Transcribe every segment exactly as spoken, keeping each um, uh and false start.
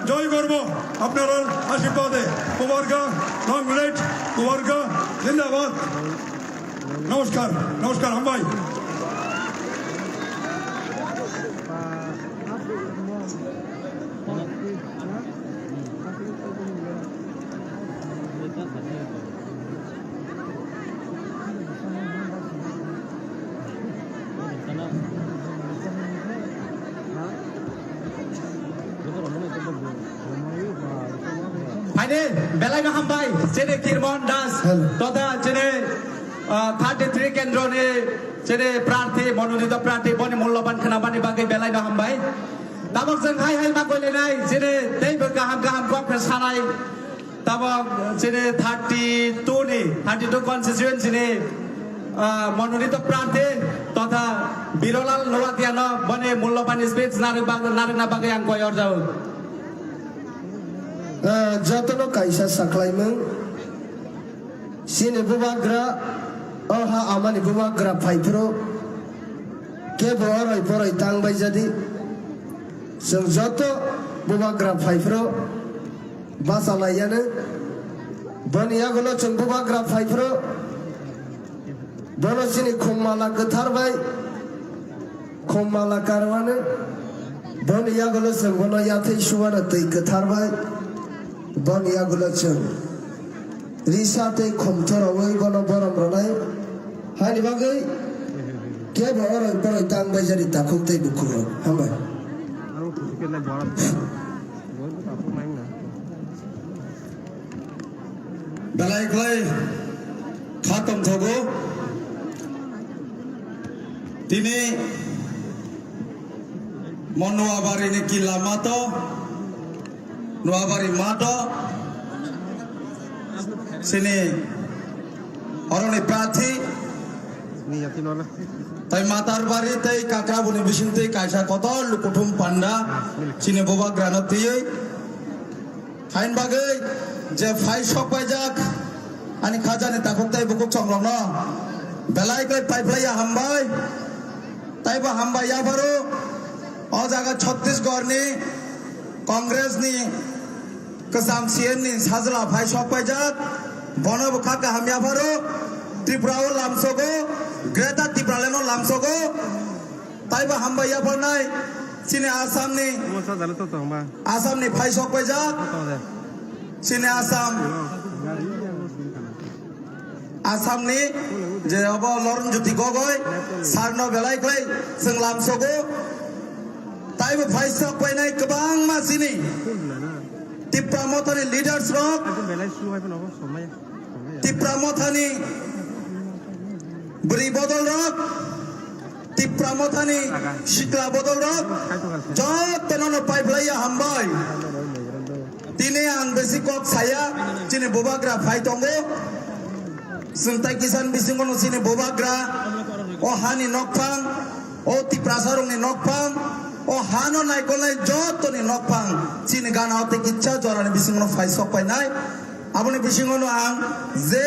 জয় করব আপনারার আশীর্বাদে। মুবারকা, long live মুবারকা, জিন্দাবাদ। নমস্কার, নমস্কার, হামবাই। Phaini belai no hambai, chini Kirmon Das, Hello. Totha chini, ah, thirty three kendro ni chini prarthi, monodito prarthi, boni mulloban khwnamani bagwi belai no hambai. Tabok jwng hai hai ma koilainai, chini teibo kaham kaham kok khe sanai. Tabok chini thirty two ni, thirty two constituency ni, ah, monodito prarthi totha Birolal Nuatia no boni mulloban speech narwk bag-, narwkna bagwi ang koi orjago. Ah, jotono kaisa saklaimung. Chini bubagra, o ha amani bubagra phaiphuru kebo oroi poroi tang bai jadi. Chwng joto bubagra phaiphuru bachalaiyano. Boni yagulo chwng bubagra phaiphuru bono chini khum mala kwthar bai khum mala karwano. Boni yagulo chwng bono yathai suwano twi kwthar bai. Boni yagulo chwng risa tei khum chorowi bono borom rwnai. Haini bagwi kebo oroi poroi tang bai jadi takhuk tei bukhuk rok. Hambai. Belai kwlai kha tongthogo. Tini mo Noabari ni kila mato, Noabari mato, sini oroni prathi, tai Matarbari, tai Kakrabuni bising, tai kaisa kotor lukuthum panda, sini bubagrano tiyoi. Hain bagwi je phai sok paijak, ani khajani takhuk tai bukhuk songrokno belai khlai paiphlaiya hambai. Taibo hambai yapharo o jaga Chhattisgarh ni Congress ni kwcham C N ni sajla phai sok paijak, bono bo kha kaham yapharo. Tripura o lamsogo, Greater Tipraland o lamsogo. Taibo hambai yapharnai chini Assam ni, Omo sajala to tong ba. Assam ni phai sok paijak. To de. Chini Assam, Assam ni je obo Loron Jyoti Gogoi, sir no belai khlai chwng lamsogo. Taibo phai sok painai kwbangma chini Tipra Mothani leaders rok, Tipra Mothani bwrwi bodol rok, Tipra Mothani sikla bodol rok, jotono no paiphlaiya hambai. Tini ang besi kok saya, chini bubagra phai tongo. Chwng tai kisan bisingo no chini bubagra, o hani nokphang, o Tiprasa rokni nokphang, o hano naikolnai jotoni nokphang, chini gana o tei kisa jorani bisingo no phai sok painai. Aboni bisingo no ang je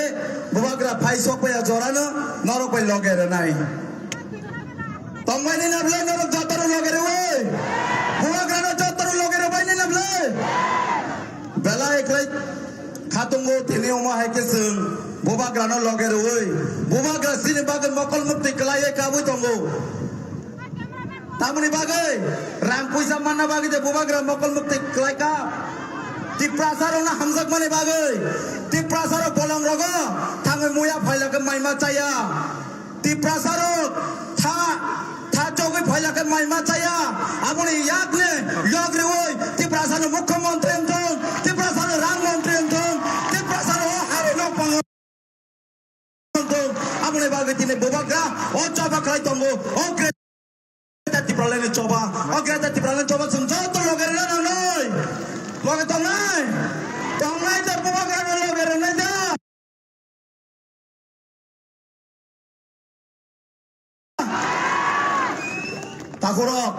bubagra phai sok paiya jorano norok bai loge rwnai. Tongbai ni na bwlai norok joto rok loge rwi. Bubagra no joto rok loge rwi bai ni na bwlai. Belai khlai khatungo tini omo hai khe chwng bubagra no loge rwi. Bubagra chini bagwi mokol mukti kwlai ye kabui tongo. Tamoni bagwi rang puisa manna bagwi je bubagra mokol mukti kwlai ka. Tiprasa rokno hamjakmani bagwi Tiprasa rok bolong rogo thangwi muya phailakhe maima chaya. Tiprasa rok tha, tha chogwi phailakhe maima chaya. Aboni yakni yok riwi Tiprasa no mukhyamantri wngthong, Tiprasa no rang mantri wngthong, Tiprasa no o hari nokpang wngthong. Aboni bagwi tini bubagra o choba khlai tongo. O Greater Tipraland ni choba, o Greater Tipraland ni choba chwng joto loge rwna nangnai. Loge tongnai. Tongnai da bubagra no loge rwnai da. Takhurok,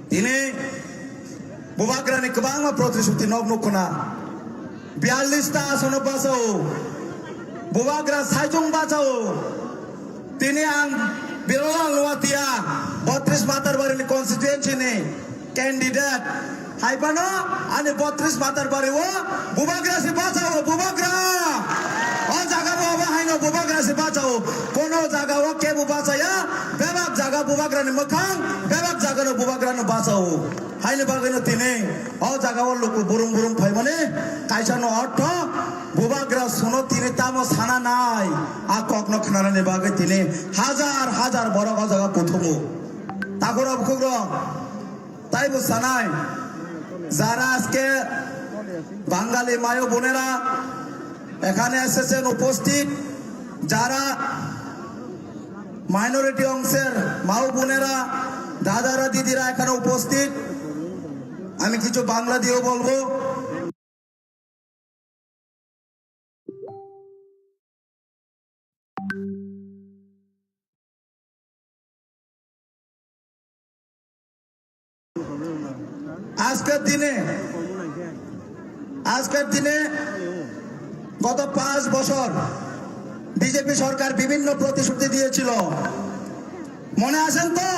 tini bubagrani kwbangma protisuti nok nukhuna. Biyallis ta asono bachao. Bubagra saichung bachao. Tini ang Birolal Nuatia, botris Matarbari ni constituency ni candidate. Hai phano ani botris matar bari o bubagra se bachao, bubagra. O jaga bo abo haino bubagra se bachao. Kono jaga o kebo bachaya, bebak jaga bubagra ni mwkhang, bebak jaga no bubagra no bachao. Haini bagwi no tini o jaga o luku burum burum phaimani kaisa no ortho bubagra suno tini tamo sana nai. A kok no khnanani bagwi tini hajar hajar borok o jaga kuthumu. Takhura bukhukrok. Taibo sanai, যারা আজকে বাঙালি মা ও বোনেরা এখানে এসেছেন উপস্থিত, যারা মাইনরিটি অংশের মা ও বোনেরা, দাদারা, দিদিরা এখানে উপস্থিত, আমি কিছু বাংলা দিয়েও বলবো। আজকের দিনে, আজকের দিনে গত পাঁচ বছর বিজেপি সরকার বিভিন্ন প্রতিশ্রুতি দিয়েছিল। মনে আছেন তো?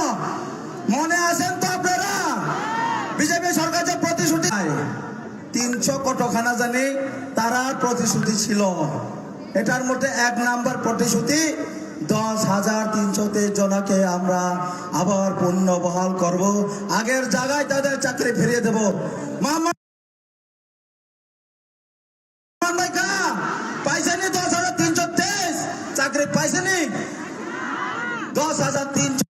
মনে আছেন তো আপনারা? বিজেপি সরকার যে প্রতিশ্রুতি, তিনশো কতখানা জানি তারা প্রতিশ্রুতি ছিল। এটার মধ্যে এক নাম্বার প্রতিশ্রুতি, দশ হাজার তিনশো তেইশ জনাকে আমরা আবার পুনর্বহাল করব, আগের জায়গায় তাদের চাকরি ফিরিয়ে দেব। মামা পাইছেনি দশ হাজার তিনশো তেইশ চাকরি পাইছেনি? দশ হাজার তিনশো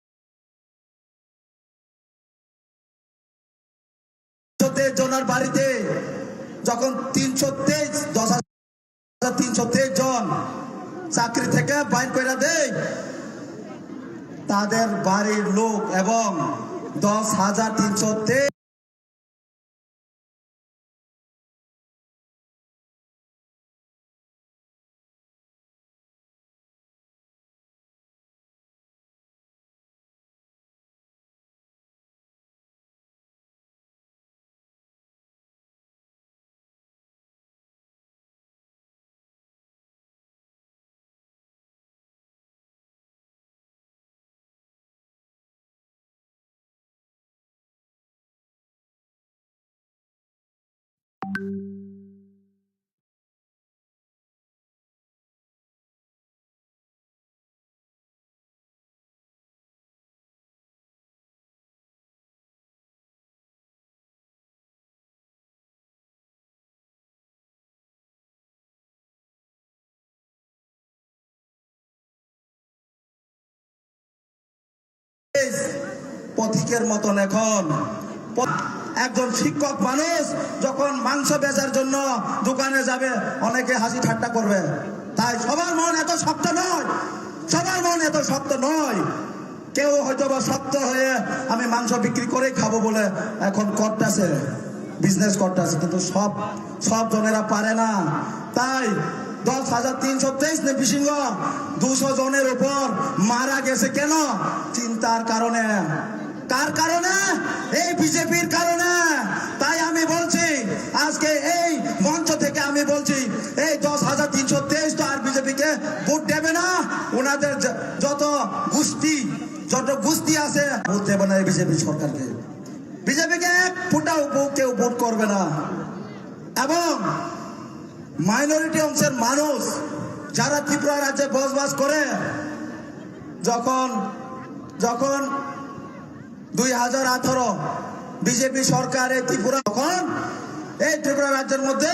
তেইশ জনের বাড়িতে যখন তিনশো তেইশ, দশ হাজার তিনশো তেইশ জন চাকরি থেকে বাইর করে দেয়, তাদের বাড়ির লোক এবং দশ হাজার তিনশো তেইশ পথিকের মতন এখন প-, একজন শিক্ষক মানুষ যখন মাংস বেচার জন্য দোকানে যাবে, অনেকে হাসি ঠাট্টা করবে। তাই সবার মন এত শক্ত নয়, সবার মন এত শক্ত নয়। কেউ হয়তো বা শক্ত হয়ে আমি মাংস বিক্রি করেই খাবো বলে এখন করতেছে, বিজনেস করতেছে, কিন্তু সব, সব জনেরা পারে না। তাই দশ হাজার তিনশো তেইশ নে বিশিঙ্গ দুশো জনের উপর মারা গেছে। কেন? চিন্তার কারণে। কার কারণে? এই বিজেপির কারণে। তাই আমি বলছি, আজকে এই মঞ্চ থেকে আমি বলছি, এই দশ হাজার তিনশো তেইশ তো আর বিজেপিকে ভোট দেবে না। ওনাদের য-, যত গোষ্ঠী, যত গোষ্ঠী আছে, ভোট দেবে না এই বিজেপি সরকারকে। বিজেপিকে এক ফুটাও ভো-, কেউ ভোট করবে না। এবং মাইনরিটি অংশের মানুষ যারা ত্রিপুরা রাজ্যে বসবাস করে, যখন, যখন দুই হাজার আঠারো বিজেপি সরকার এই ত্রিপুরা, তখন এই ত্রিপুরা রাজ্যের মধ্যে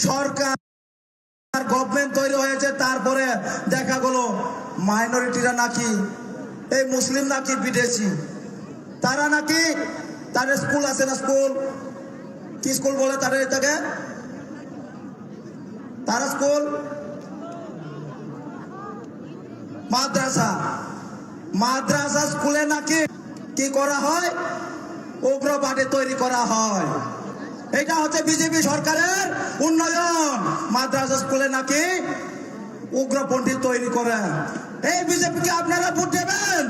সরকার, গভর্নমেন্ট তৈরি হয়েছে, তারপরে দেখা গেল মাইনরিটিরা নাকি, এই মুসলিম নাকি বিদেশি, তারা নাকি, তাদের স্কুল আছে না, স্কুল, কি স্কুল বলে তাদের এটাকে? তারা স্কুল, মাদ্রাসা, মাদ্রাসা স্কুলে নাকি কি করা হয়? উগ্রবাদী তৈরি করা হয়। এটা হচ্ছে বিজেপি সরকারের উন্নয়ন। মাদ্রাসা স্কুলে নাকি উগ্রপন্থী তৈরি করে। এই বিজেপিকে আপনারা ভোট দেবেন,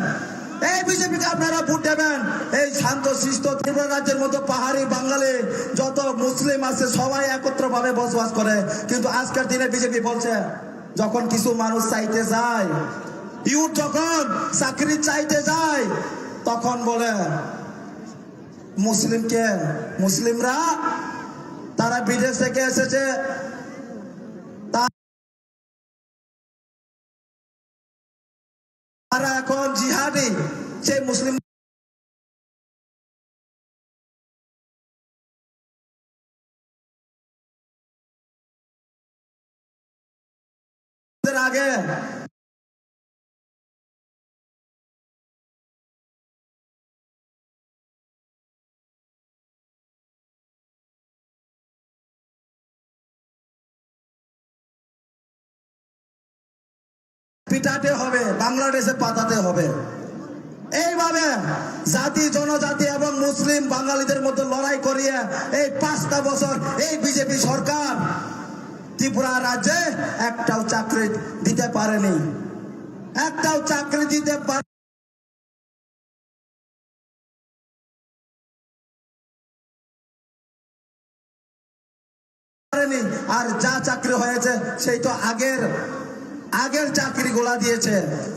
এই বিজেপিকে আপনারা ভোট দেবেন। এই শান্ত শিষ্ট ত্রিপুরা রাজ্যের মতো পাহাড়ি বাঙালি যত মুসলিম আছে সবাই একত্রভাবে বসবাস করে, কিন্তু আজকের দিনে বিজেপি বলছে যখন কিছু মানুষ চাইতে যায়, ইউথ যখন চাকরি চাইতে যায়, তখন বলে মুসলিমকে, মুসলিমরা তারা বিদেশ থেকে এসেছে, তা-, তারা এখন জিহাদি, সেই মুসলিম আগে পিটাতে হবে, বাংলাদেশে পাঠাতে হবে। এইভাবে জাতি, জনজাতি এবং মুসলিম বাঙালিদের মধ্যে লড়াই করিয়ে এই পাঁচটা বছর এই বিজেপি সরকার ত্রিপুরা রাজ্যে একটাও চাকরি দিতে পারেনি, একটাও চাকরি দিতে পারে পারেনি। আর যা চাকরি হয়েছে, সেই তো আগের, আগের চাকরিগুলা দিয়েছে,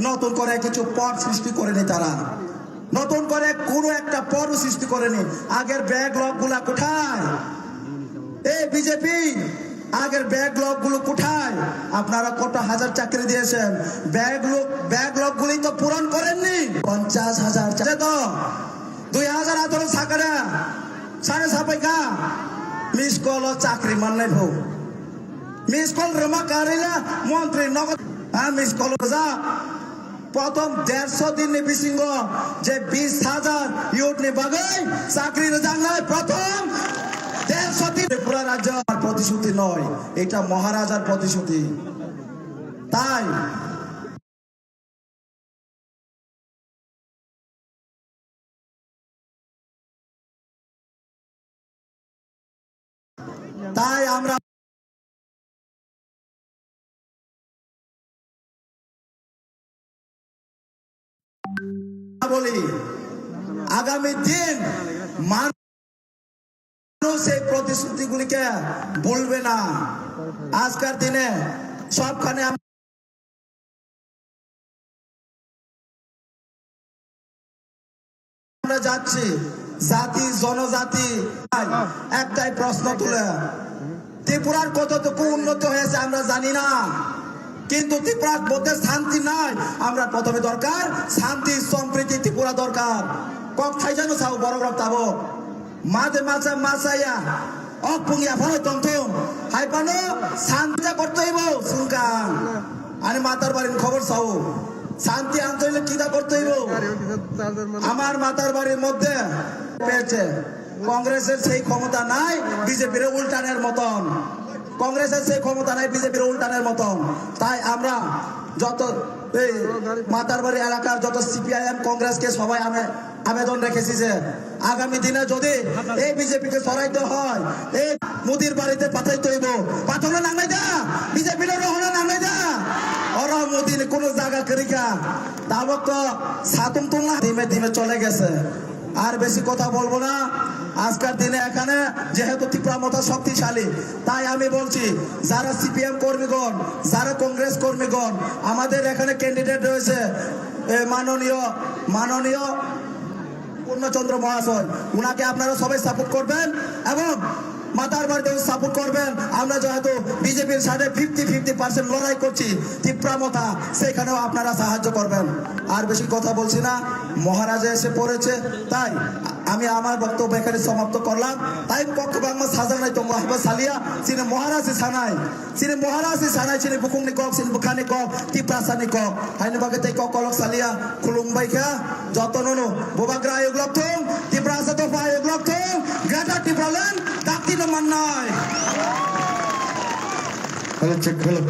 নতুন করে কিছু পদ সৃষ্টি করেনি তারা, নতুন করে কোনো একটা পদ সৃষ্টি করেনি। আগের ব্যাকলগ গুলা কোথায়? এই বিজেপি, আগের ব্যাকলগ গুলো কোথায়? আপনারা কত হাজার চাকরি দিয়েছেন, ব্যাকলগ, ব্যাকলগ গুলি তো পূরণ করেননি। পঞ্চাশ হাজার চা-, তো দুই হাজার আঠারো সাকারে সাড়ে সাপাইকা মিস কল চাকরি মান্নাই ভো। মিস কল রমা কারিলা মন্ত্রী নগদ, হ্যাঁ, মিস কল যা। প্রথম দেড়শো দিন নি বিসিঙ্গ যে বিশ হাজার ইউথ নি বাগৈ চাকরি রেজাল্ট নাই, প্রথম দেড়শো দিন। ত্রিপুরা রাজ্য আমার প্রতিশ্রুতি নয়, এটা মহারাজার প্রতিশ্রুতি। তাই তাই আমরা বলি, আগামী দিন মানুষ এই প্রতিশ্রুতিগুলিকে ভুলবে না। আজকের দিনে সবখানে আমরা যাচ্ছি, জাতি, জনজাতি একটাই প্রশ্ন তুলে, ত্রিপুরার কতটুকু উন্নতি হয়েছে আমরা জানি না, কিন্তু ত্রিপুরার মধ্যে শান্তি নাই। আমরা প্রথমে দরকার শান্তি, সম্প্রীতি, ত্রিপুরা দরকার। Kok thaijano sao borok rok tabuk. Made macha machaya. O pungya phano tongthung. Hai phano santi kortoibo sungkang. Ani Matarbari ni khobor sao. Santi antoile kida kortoibo. Amar Matarbari modde peche. Kongresor sei khomota nai, B J P re ultaner moton. Kongresor sei khomota nai, B J P re ultaner moton. Tai amra joto ei Matarbari elakar joto C P I M Congress ke sobai ame আবেদন রেখেছি যে আগামী দিনে যদি এই বিজেপিকে সরাইতে হয়, এই মোদির বাড়িতে পাঠাইতে হইব। পাঠানো নাঙাই দা, বিজেপি রহনা নাঙাই দা। ওরা মোদি কোনো জায়গা করিকা। তাবক তো সাতুম তুলনা ধীমে ধীমে চলে গেছে। আর বেশি কথা বলবো না। আজকের দিনে এখানে যেহেতু ত্রিপুরা মথা শক্তিশালী, তাই আমি বলছি, যারা সিপিএম কর্মীগণ, যারা কংগ্রেস কর্মীগণ, আমাদের এখানে ক্যান্ডিডেট রয়েছে, এ, মাননীয়, মাননীয় পূর্ণচন্দ্র মহাশয়, ওনাকে আপনারা সবাই সাপোর্ট করবেন এবং মাতার বাড়িতে সাপোর্ট করবেন। আমরা যেহেতু বিজেপির সাথে ফিফটি ফিফটি পার্সেন্ট লড়াই করছি, তিপ্রা মথা, সেখানেও আপনারা সাহায্য করবেন। আর বেশি কথা বলছি না, মহারাজা এসে পড়েছে, তাই আমি আমার বক্তব্য এখানে সমাপ্ত করলাম। তাই কক্ষ বাংলা সাজানাই তো মহাবা সালিয়া, চিনে মহারাজ সানাই, চিনে মহারাজ সানাই, চিনে বুকুংনি কক, চিনে বুখানি কক, তিপ্রাসানি cock. Haini bagwi tei kok kolok salia khulumbai kha jotono no. Bubagra ayuk lok thung, Tiprasa dopha ayuk lok thung, Greater Tipraland dakti no mannai. Hello, check, hello.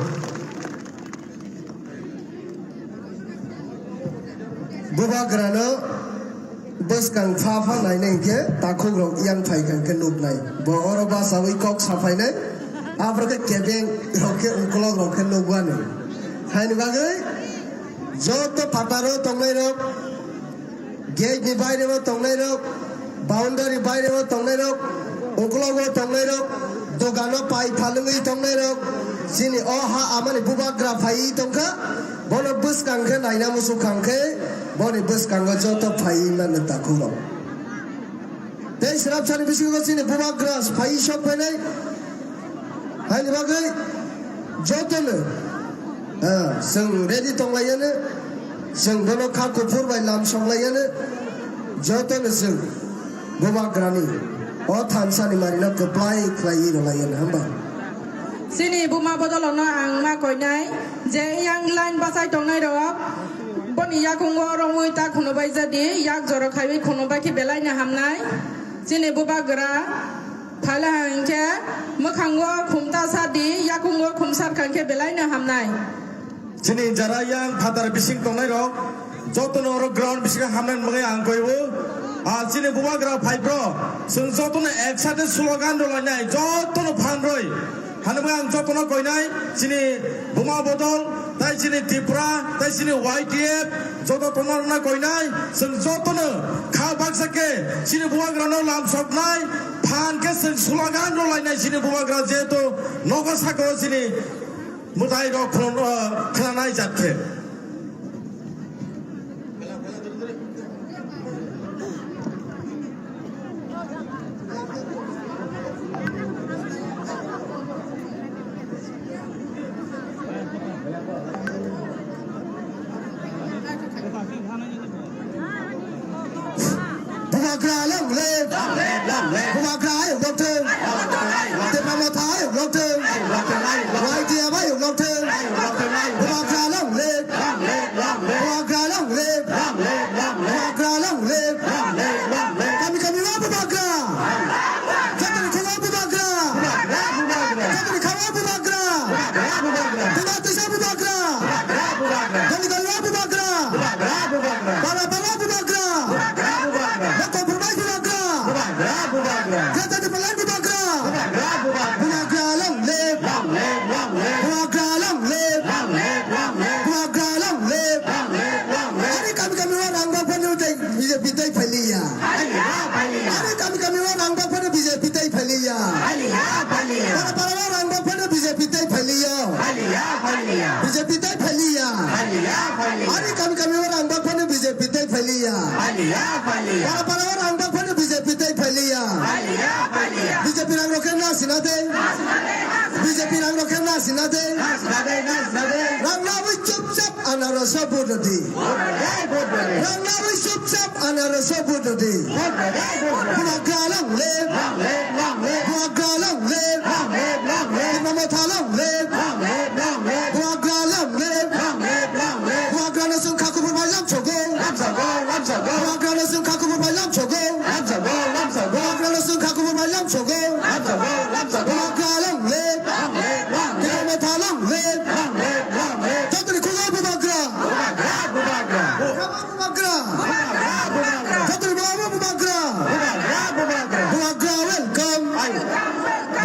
Bubagra no bwskang pha pha naina hinkhe takhuk rok yang phai kha hinkhe nuknai. Bo oro basawi kok saphainai. Aphuru khe kebeng rok khe ukolok rok khe nukmani. Haini bagwi joto phataro tongnairok, gate ni bairebo tongnairok, boundary bairebo tongnairok, ukologo tongnairok, dogano pai phalungwi tongnairok, chini o ha amani bubagra phaiwi tongkha, bono bwskang khe naina muchung kha khe, boni bwskango joto phaiwi mano takhurok. Tei srapsani bisingo chini bubagra phai sok phainai. Haini bagwi jotono, ah, chwng ready tonglaiyano, chwng bono kha kuphur bai lam soklaiyano, jotono chwng bubagrani o thansani marino kwplai khlaiwi rwlaiyano, hamba. Chini buma bodolono ang ma koinai je yang line bachai tongnai rok boni yakungo romwi ta khunu bai jadi yak joro khaiwi khunu bai khe belai no hamnai. Chini bubagra phaila hwnkhe mwkhango khumta sadi yakungo khumsar khankhe belai no hamnai. Chini jara yang phatar bising tongnai rok jotono oro ground bisingo hamnai bagwi ang koibo. Ah, chini bubagra phai bro, chwng jotono ek sate slogan rwlainai, jotono phan rwi. Hwnwi ang jotono koinai, chini buma bodol, tai chini Tripura, tai chini Y T F, joto tomarokno koinai, chwng jotono kha baksa khe chini bubagrano lam soknai, phan khe chwng slogan rwlainai chini bubagra, jehetu nogo sakao chini mwtai rok khulum, ah, khwnanai jat khe. Bubagra long live! Long live, long live. Bubagra ayuk long thung! Ayuk long thung, ayuk long thung. Tipra Motha ayuk long thung! Ayuk long thung, ayuk long thung. Y T F ayuk long thung! Ayuk long thung, ayuk long thung. Bubagra long live! Long live, long live. Bubagra long live! Long live, long live. Bubagra long live! Long live, long live. Kami kami wa bubagra! Jotoni khungo bubagra! Bubagra, bubagra. Jotoni khawa bubagra! Bubagra, bubagra. Tuma tisa bubagra! Bubagra, bubagra. Doli doli wa bubagra! Bubagra, bubagra. Para para bubagra! Bubagra, bubagra. Nokol phurmai bubagra! Bubagra, bubagra. Jotoni palai bubagra! Bubagra, bubagra. Bubagra long live! Long live, long live. Bubagra long live! Long live, long live. Bubagra long live! Long live, long live. Ari kami kami wa rang bak phano tei B J P tei phailiya. Phailiya, phailiya. Ari kami kami wa rang bak phano B J P tei phailiya. Phailiya, phailiya. Para para wa rang bak phano B J P tei phailiya. Phailiya, phailiya. B J P tei phailiya. Phailiya, phailiya. Ari kami kami wa rang bak phano B J P tei phailiya. Phailiya, phailiya. Para para wa rang bak phano B J P tei phailiya. Phailiya, phailiya. B J P rang rok khe na sina de. B J P rang rok khe na sina de. Na sina de, na sina de. Rang na wi chup chap anarasa vote di. Vote di, vote di. Rang na wi chup chap anarasa vote di. Vote di, vote di. Bubagra long live. Long live, long live. Bubagra long live. Long live, long live. Tipra Motha long live. Long live, long live. Bubagra long live. Long live, long live. Bubagra no chwng kha kuphur bai lam sogo. Lam sogo, lam sogo. Bubagra no chwng kha kuphur bai lam sogo. Lam sogo, lam sogo. Bubagra no chwng kha kuphur bai lam sogo. Lam sogo, lam sogo. Bubagra long live. Long live, long live. Tipra Motha long live. Long live, long live. Jotoni khungo bubagra. Bubagra, bubagra. Bubagra. Bubagra, bubagra. Jotoni bubagra, bubagra. Bubagra, bubagra. Bubagra welcome. Ai.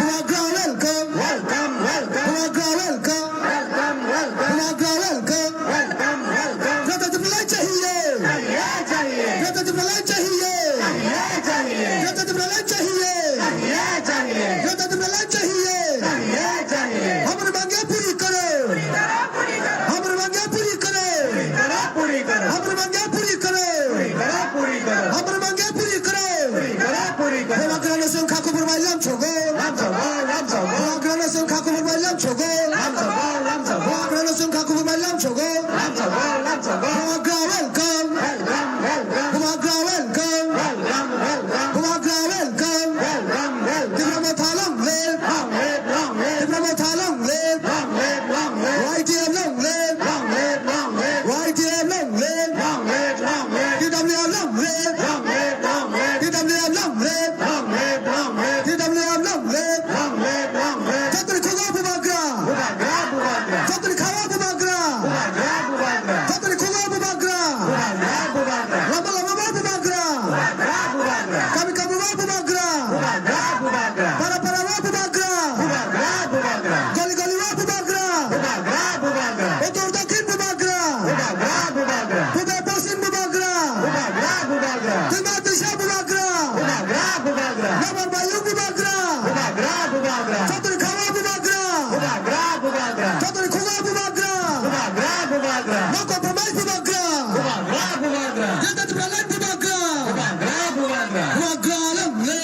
Bubagra welcome. Welcome, welcome. Bubagra welcome. Welcome, welcome. Bubagra welcome. Welcome, welcome. Greater Tipraland chahiye. Chahiye, chahiye. Greater Tipraland chahiye. Chahiye, chahiye. Greater Tipraland chahiye. Chahiye, chahiye. Greater Tipraland chahiye. Chahiye, chahiye. Hamari mangya puri karo. Puri karo, puri karo. Hamari mangya puri karo. Puri karo, puri karo. Hamari mangya puri karo. Puri karo, puri karo. Hamari mangya puri karo. Puri karo, puri karo. Bubagra no chwng kha kuphur bai lam sogo. Lam sogo, lam sogo. Bubagra no chwng kha kuphur bai lam sogo. Lam sogo, lam sogo. Bubagra no chwng kha kuphur bai lam sogo. Lam sogo, lam sogo. Bubagra welcome. Welcome, welcome. Bubagra welcome. Welcome, welcome. Bubagra welcome. Welcome, welcome. Tipra Motha long live. Long live, long live. Tipra Motha long live. Long live, long live. Y T F long live. Long live, long live. Y T F long live. Long live, long live. T W F long live. Long live, long live. T W F long live. Long live, long live. T W F long live. Long live, long live. Jotoni khungo bubagra. Bubagra, bubagra. Jotoni khawa bubagra. Bubagra, bubagra. Jotoni khungo bubagra. Bubagra, bubagra. Lama lama ma bubagra. Bubagra, bubagra. Kami kami ma bubagra. Bubagra, bubagra. Para para ma bubagra. Bubagra, bubagra. Goli goli ma bubagra. Bubagra, bubagra. Uttor dokhin bubagra. Bubagra, bubagra. Pube posin bubagra. Bubagra, bubagra. Twima twisa bubagra. Bubagra, bubagra. Nabar bayung bubagra. Bubagra, bubagra. Jotoni khawa bubagra. Bubagra, bubagra. Jotoni khungo bubagra. Bubagra, bubagra. Nokol phurmai bubagra. Bubagra, bubagra. Greater Tipraland bubagra. Bubagra, bubagra. Bubagra long live.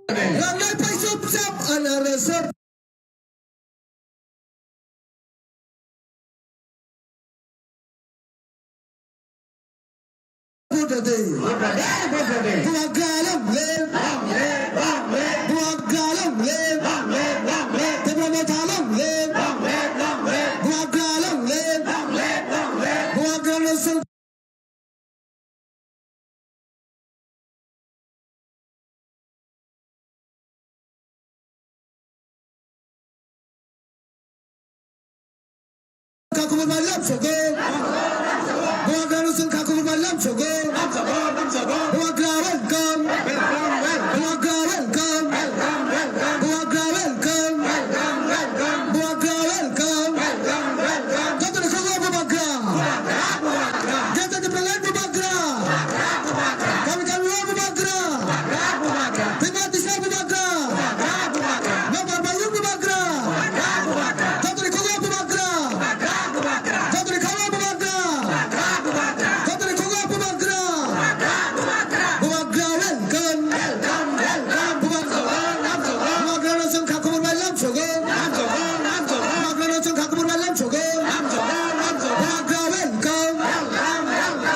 Rangnai paisop sap anarasap. Buagra long live. Buagra long live. Tipra Motha long live. Buagra long live. Buagra long live. Kha kubur bai lam sogo. Buagra no chwng kha kubur bai lam sogo. Buagra welcome. Buagra welcome. Buagra welcome. Buagra welcome. Joto ni khungo Bubagra. Joto ni belai Bubagra. Kami kami o Bubagra. Tengah disa Bubagra. Nokbar bayung Bubagra. Jotoni khungo Bubagra. Jotoni khungo Bubagra. Jotoni khungo Bubagra. Bubagra welcome. Bubagra no chwng kha kubur bai lam sogo. Bubagra no chwng kha kubur bai lam sogo. Bubagra welcome.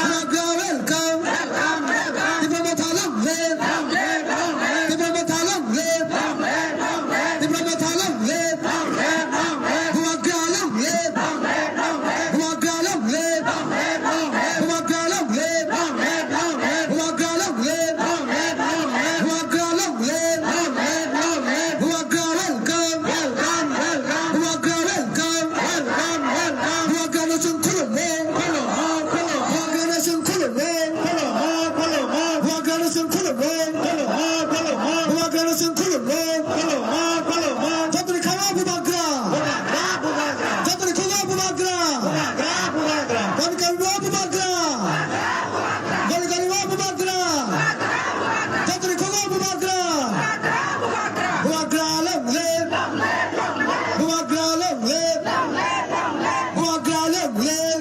Bubagra welcome. Tipra Motha long live. Tipra Motha long live. Tipra Motha long live. Bubagra long live. Bubagra long live. Bubagra long live. Bubagra long live. Bubagra long live. Bubagra long live. Bubagra welcome. Bubagra welcome. Bubagra no chwng khulummo. Bubagra no chwng khulummo. Bubagra no chwng khulummo. Bubagra no chwng khulummo. Jotoni khungo Bubagra. Jotoni khungo Bubagra. Kami kami o Bubagra. Gari gari o Bubagra. Jotoni khungo Bubagra. Bubagra long live. Bubagra long live. Bubagra long live.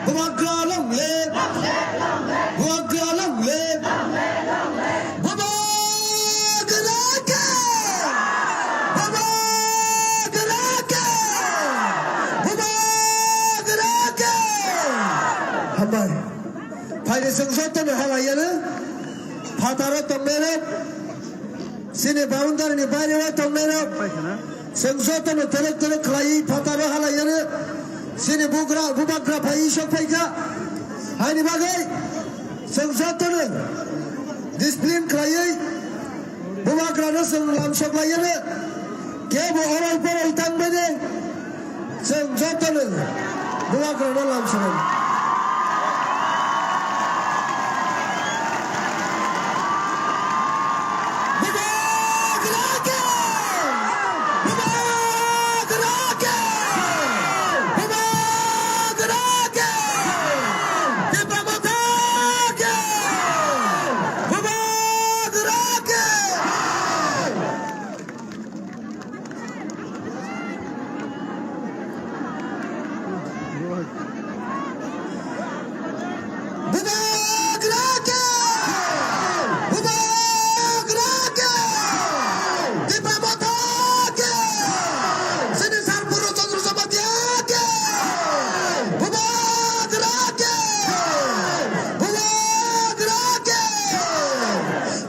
Bubagra long live. Bubagra long live. Bubagra khe! Bubagra khe! Bubagra khe! Hambai. Phaidi chwng jotono halaiyano. Phataro tongnairok, chini boundary ni baireo tongnairok, chwng jotono telek telek khlaiwi phataro halaiyano. Chini bugra, bubagra phaiwi sok phaikha. Haini bagwi chwng jotono discipline khlaiwi bubagrano chwng lamsok laiyano. Kebo oral poral tangmani chwng jotono bubagrano lamsok. Bubagra khe! Bubagra khe! Bubagra khe! Tipra Motha khe! Bubagra khe! Bubagra khe! Bubagra khe! Tipra Motha khe! Chini Sir Purno Chandra Jamatia khe! Bubagra khe! Bubagra khe!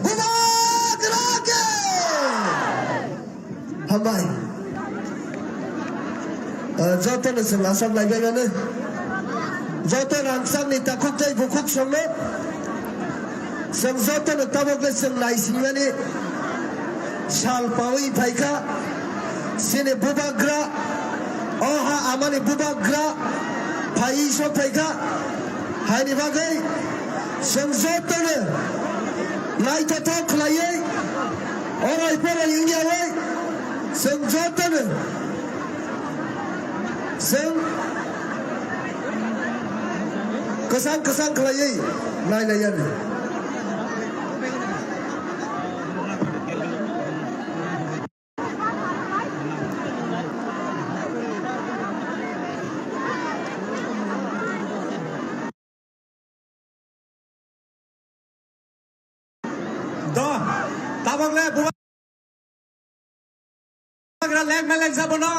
Bubagra khe! Hambai. Eh, jotono chwng aswk laibaimano. Joto rangchakni takhuk tei bukhuk songno. Chwng jotono tabukle chwng naisingmani sal pawi phaikha. Chini bubagra, o ha amani bubagra phaiwi sok phaikha. Haini bagwi chwng jotono naithothok khlaiwi, orai porai wngyawi chwng jotono chwng kwchang kwchang khlaiwi nailaiyani. Da, Tabok le bubagra lek melek sa bono.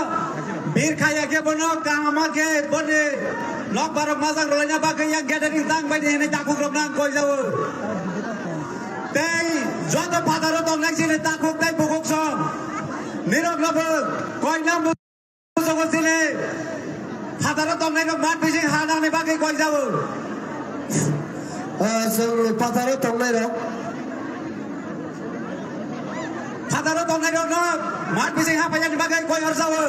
Bir khaya khe bono kaham khe boni nok barok majak rwlaina bagwi yang gathering tang bai di hinwi takhuk rok nang koi jawo. Tei joto phataro tongnai sini takhuk tei bukhuk song. Nirok no bo koina Sogo sini phataro tongnai rok mat bising ha nangni bagwi koi jawo. Ah, chwng phataro tongnai rok. Phataro tongnai rok no mat bising ha paiyani bagwi koi hor jawo.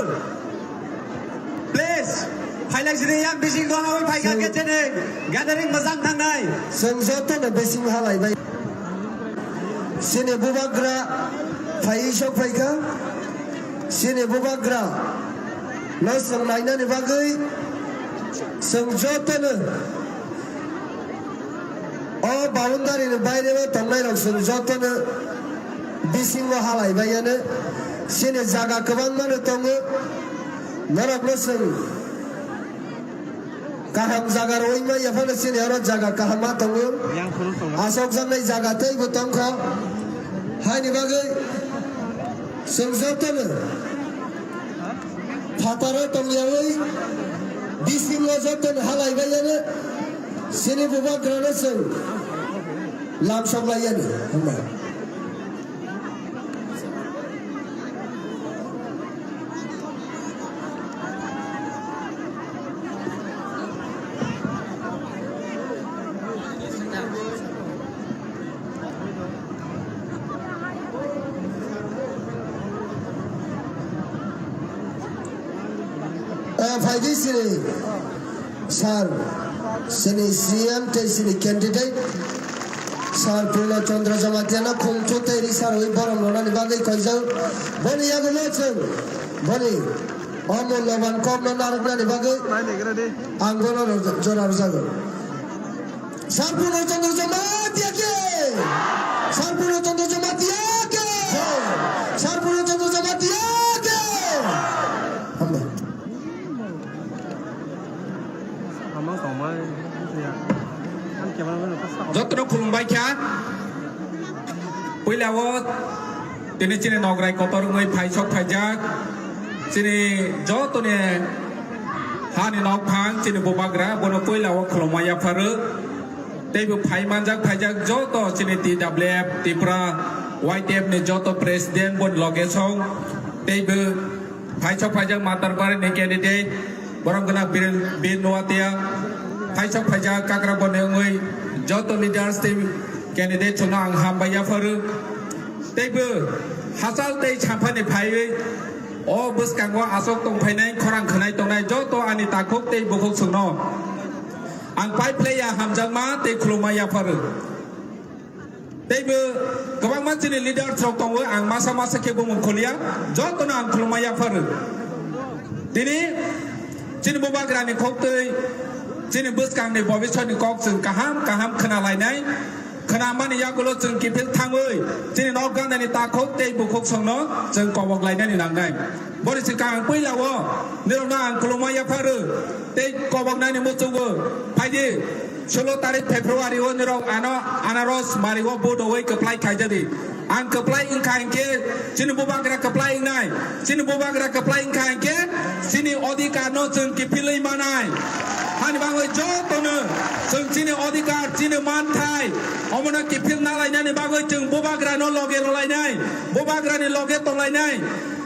Please, phailai sini yang bising go hawi phai ka Chwng ke chene gathering mojang thangnai. Chwng joto no bising halai bai. Chini bubagra phai sok phai kha. Chini bubagra no chwng nainani bagwi chwng jotono o boundary ni baireo tongnai rok chwng jotono bisingo halai bai yano. Chini jaga kwbangma no tongo, norok no chwng kaham jaga rwui ma yaphano chini oro jaga kaham ma tongo. Yang phuru tongo. Asokjaknai jaga teibo tongkha. Haini bagwi chwng jotono phataro tongyawi bisingo jotono halai bai yano. Chini bubagrano chwng lamsok lai yani. Hambai. Eh, phaidi sini. Sir, chini C M tei chini candidate, Sir Purno Chandra Jamatia no khungthu tei risarwi borom rwnani bagwi koijak. Boni yagulo chwng boni o mulloban kokno narwknani bagwi ang bono rwja-, jora rwjago. Sir Purno Chandra Jamatia ki! Sir Purno Chandra Jamatia ki! Sir Purno Chandra Jamatia ki! Hambai. Jotono khulumbai kha. Puila o tini chini nograi kotor wngwi phaisok phaijak. Chini jotoni hani nokphang chini bubagra bono puila o khulumma yapharwi. Teibo phai manjak phaijak joto chini T W F Tripura Y T F ni joto president boni loge song. Teibo Phaisok phaijak Matarpari ni candidate, borom gwnang Bir, Bir Noatia. Phaisok phaijak Kakraboni wngwi joto leaders tei candidate chwngno ang hambai yapharu. Teibo hachal tei samphani phaiwi o bwskango aswk tongphainai, khorang khwnai tongnai joto ani takhuk tei bukhuk chwngno ang pai phlaiya hamjakma tei khulumma yapharu. Teibo kwbangma chini leaders rok tongo, ang masa masa khe bumung kholia, jotono ang khulumma yapharu. Tini chini bubagrani kok tei chini bwskangni bobiswrni kok chwng kaham kaham khna lainai, khna mani yagulo chwng kiphil thangwi chini nok ganani takhuk tei bukhuk songno chwng kobok lainani nangnai. Boni swkang ang puila o nirokno ang khulumma yapharu tei koboknani muchungo phaidi. Solo tarik February o nirok ano anaros mari o vote oi kwplai khaijadi. Ang kwplai wngkha hinkhe chini bubagra kwplai wngnai. Chini bubagra kwplai wngkha hinkhe chini odhikar no chwng kiphilwi manai. Hani bagwi jotono chwng chini odhikar, chini manthai omono kiphil nalainani bagwi chwng bubagra no loge rwlainai. Bubagra ni loge tonglainai.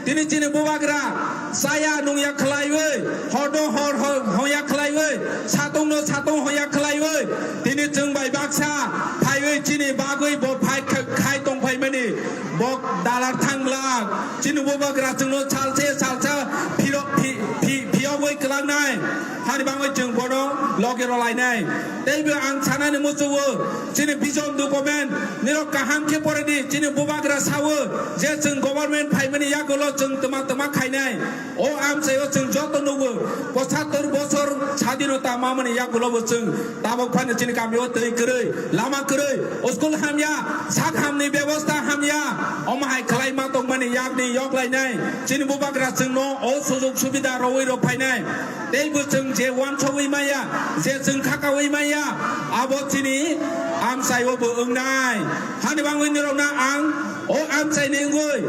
Tini chini bubagra chaya nungya khlaiwi, horno hor ho-, hoya khlaiwi, satungno satung hoya khlaiwi, tini chwng bai baksa phaiwi chini bagwi bo phai kha-, khai tongphaimani bo dalar thangla. Chini bubagra chwngno salse salsa phiro-, phi-, phi-, phiyogwi kwlangnai. Hani bagwi chwng bono loge rwlainai. Teibo ang sanani muchungo, chini vision document nirok kaham khe poredi, chini bubagra sawo je chwng government phaimani yagulo chwng twma twma khainai. O amchaio chwng joto nugo, pochattor bosor sadinota mamani yagulobo chwng tabok phano chini kamio twi kwrwi, lama kwrwi, school hamya, sak hamni bebosta hamya, omo hai khlai ma tongmani yakni yoklainai. Chini bubagra chwngno o sujug subida rwui rw phainai. Teibo chwng je uansugwi maya, je chwng khakaui maya, abo chini amchaio bo wngnai. Hani bagwi nirokno ang O amchaini wngwi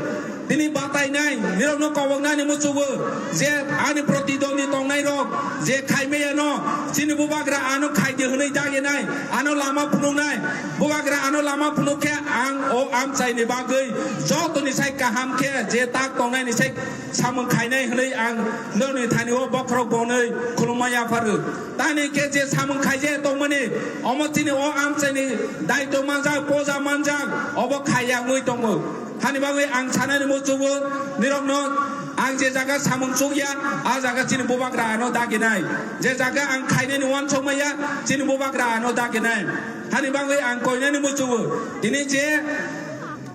tini batainai nirokno koboknani muchungo je ani protidwandi tongnairok je khaimaya no chini bubagra ano khaidi hwnwi daginai, ano lama phunuknai, bubagra ano lama phunuk khe ang o amchaini bagwi jotoni sai kaham khe je tak tongnaini sai samung khainai hwnwi ang nokni thani o bokhorok bonwi khulumma yapharu. Tani khe je samung khaijak tongmani, omo chini o amchaini daitw manjak, poja manjak, obo khaiya wngwi tongo. Hani bagwi ang sanani muchungo nirokno ang je jaga samung chukya, a jaga chini bubagra ano daginai. Je jaga ang khainani uansukmaya, chini bubagra ano daginai. Hani bagwi ang koinani muchungo. Tini je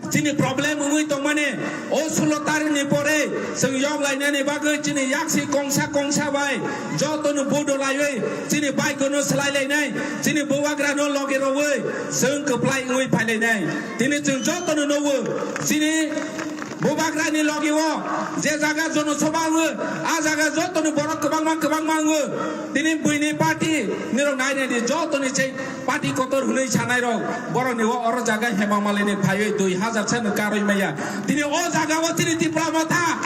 chini problem wngwi tongmani, o sulo tarikni pore chwng yok lainani bagwi chini yaksi kongsa kongsa bai jotono bodo laiwi chini baikono swlai lainai, chini bubagrano loge rogwi chwng kwplai wngwi phai lainai. Tini chwng jotono nugwi chini bubagrani loge o je jaga jonosabha wngo, a jaga jotono borok kwbangma kwbangma wngo. Tini buini party nirok nai naidi jotoni se party kotor hwnwi sanai rok borokni o oro jaga Hema Malini phaiwi dui hazar se no karwi maya. Tini o jaga o chini Tipra Motha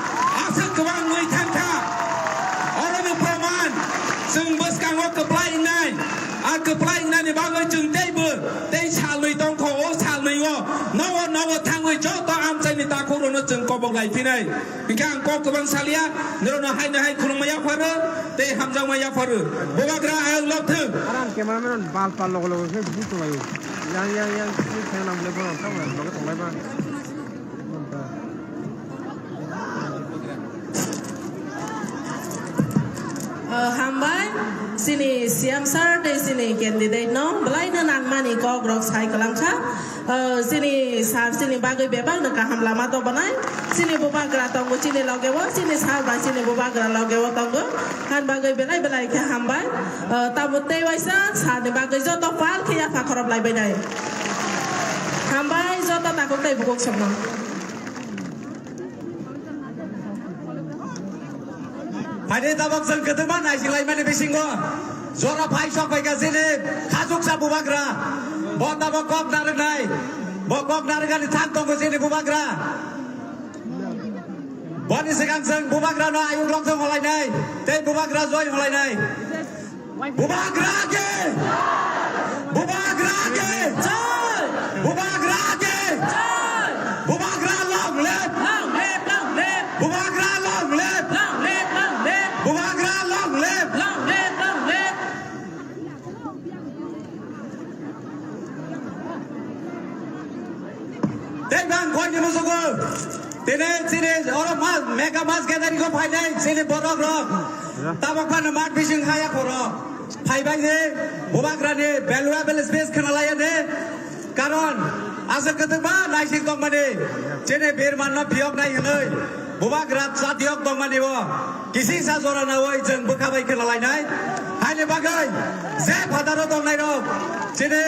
aswk kwbang wngwi thangkha. Oro no proman chwng bwskango kwplai wngnai. A kwplai wngnani bagwi chwng teibo tei salnwi tongkho, o salnwi o nogo nogo thangwi joto amchaini takhuk rokno chwng kobok lai phinai. Hingke ang kok kwbang salia, norokno haino hai khulumma yapharo, tei hamjakma yapharo. Bubagra ayang lobthwng. Aram cameraman bal pal logo logo khe buto laio. Yang, yang, yang, sini thang nang bole bono, tamo logo tonglai ba. Uh, hambai, sini C M sir, tei sini candidate no, belai no nangmani kok rok sai kwlangkha. Uh, sini sir, sini bagwi bebak no kaham lama to banai. Sini bubagra tongo, sini loge o, sini sir bai sini bubagra loge o tongo. Han bagwi belai belai khe hambai. Uh, tamo tei waisa sir ni bagwi joto pal khe yapha khorop lai bai nai. Hambai joto takuk tei bukuk somno. Phaidi tabok chwng kwtwma naisinglaimani bisingo jora phai sok phaikha chini khachuksa bubagra. Bo tabok kok narwknai, bo kok narwkani thang tongo chini bubagra. Boni swkang chwng bubagrano ayuk rok thwng holainai tei bubagra joi holainai. Bubagra ki! Bubagra ki! Bubagra ki! Bubagra long live! Long live, long live! Bubagra long live! Long live, long live! Bubagra long live! Long live, long live! Tei bang koi ni musugo. Tini chini oro ma-, mega mass gathering ko phainai chini borok rok. Tabok phano mat bising haya khoro. Phaibai ni bubagra ni valuable space khna laya ni. Karon aswk kwtwkma naising tongmani. Chini birman no phiyok nai hwnwi. Bubagra chatiyok tongmani bo. Kisisa jora nawi chwng bwkha bai khna lainai. Haini bagwi je phataro tongnai rok chini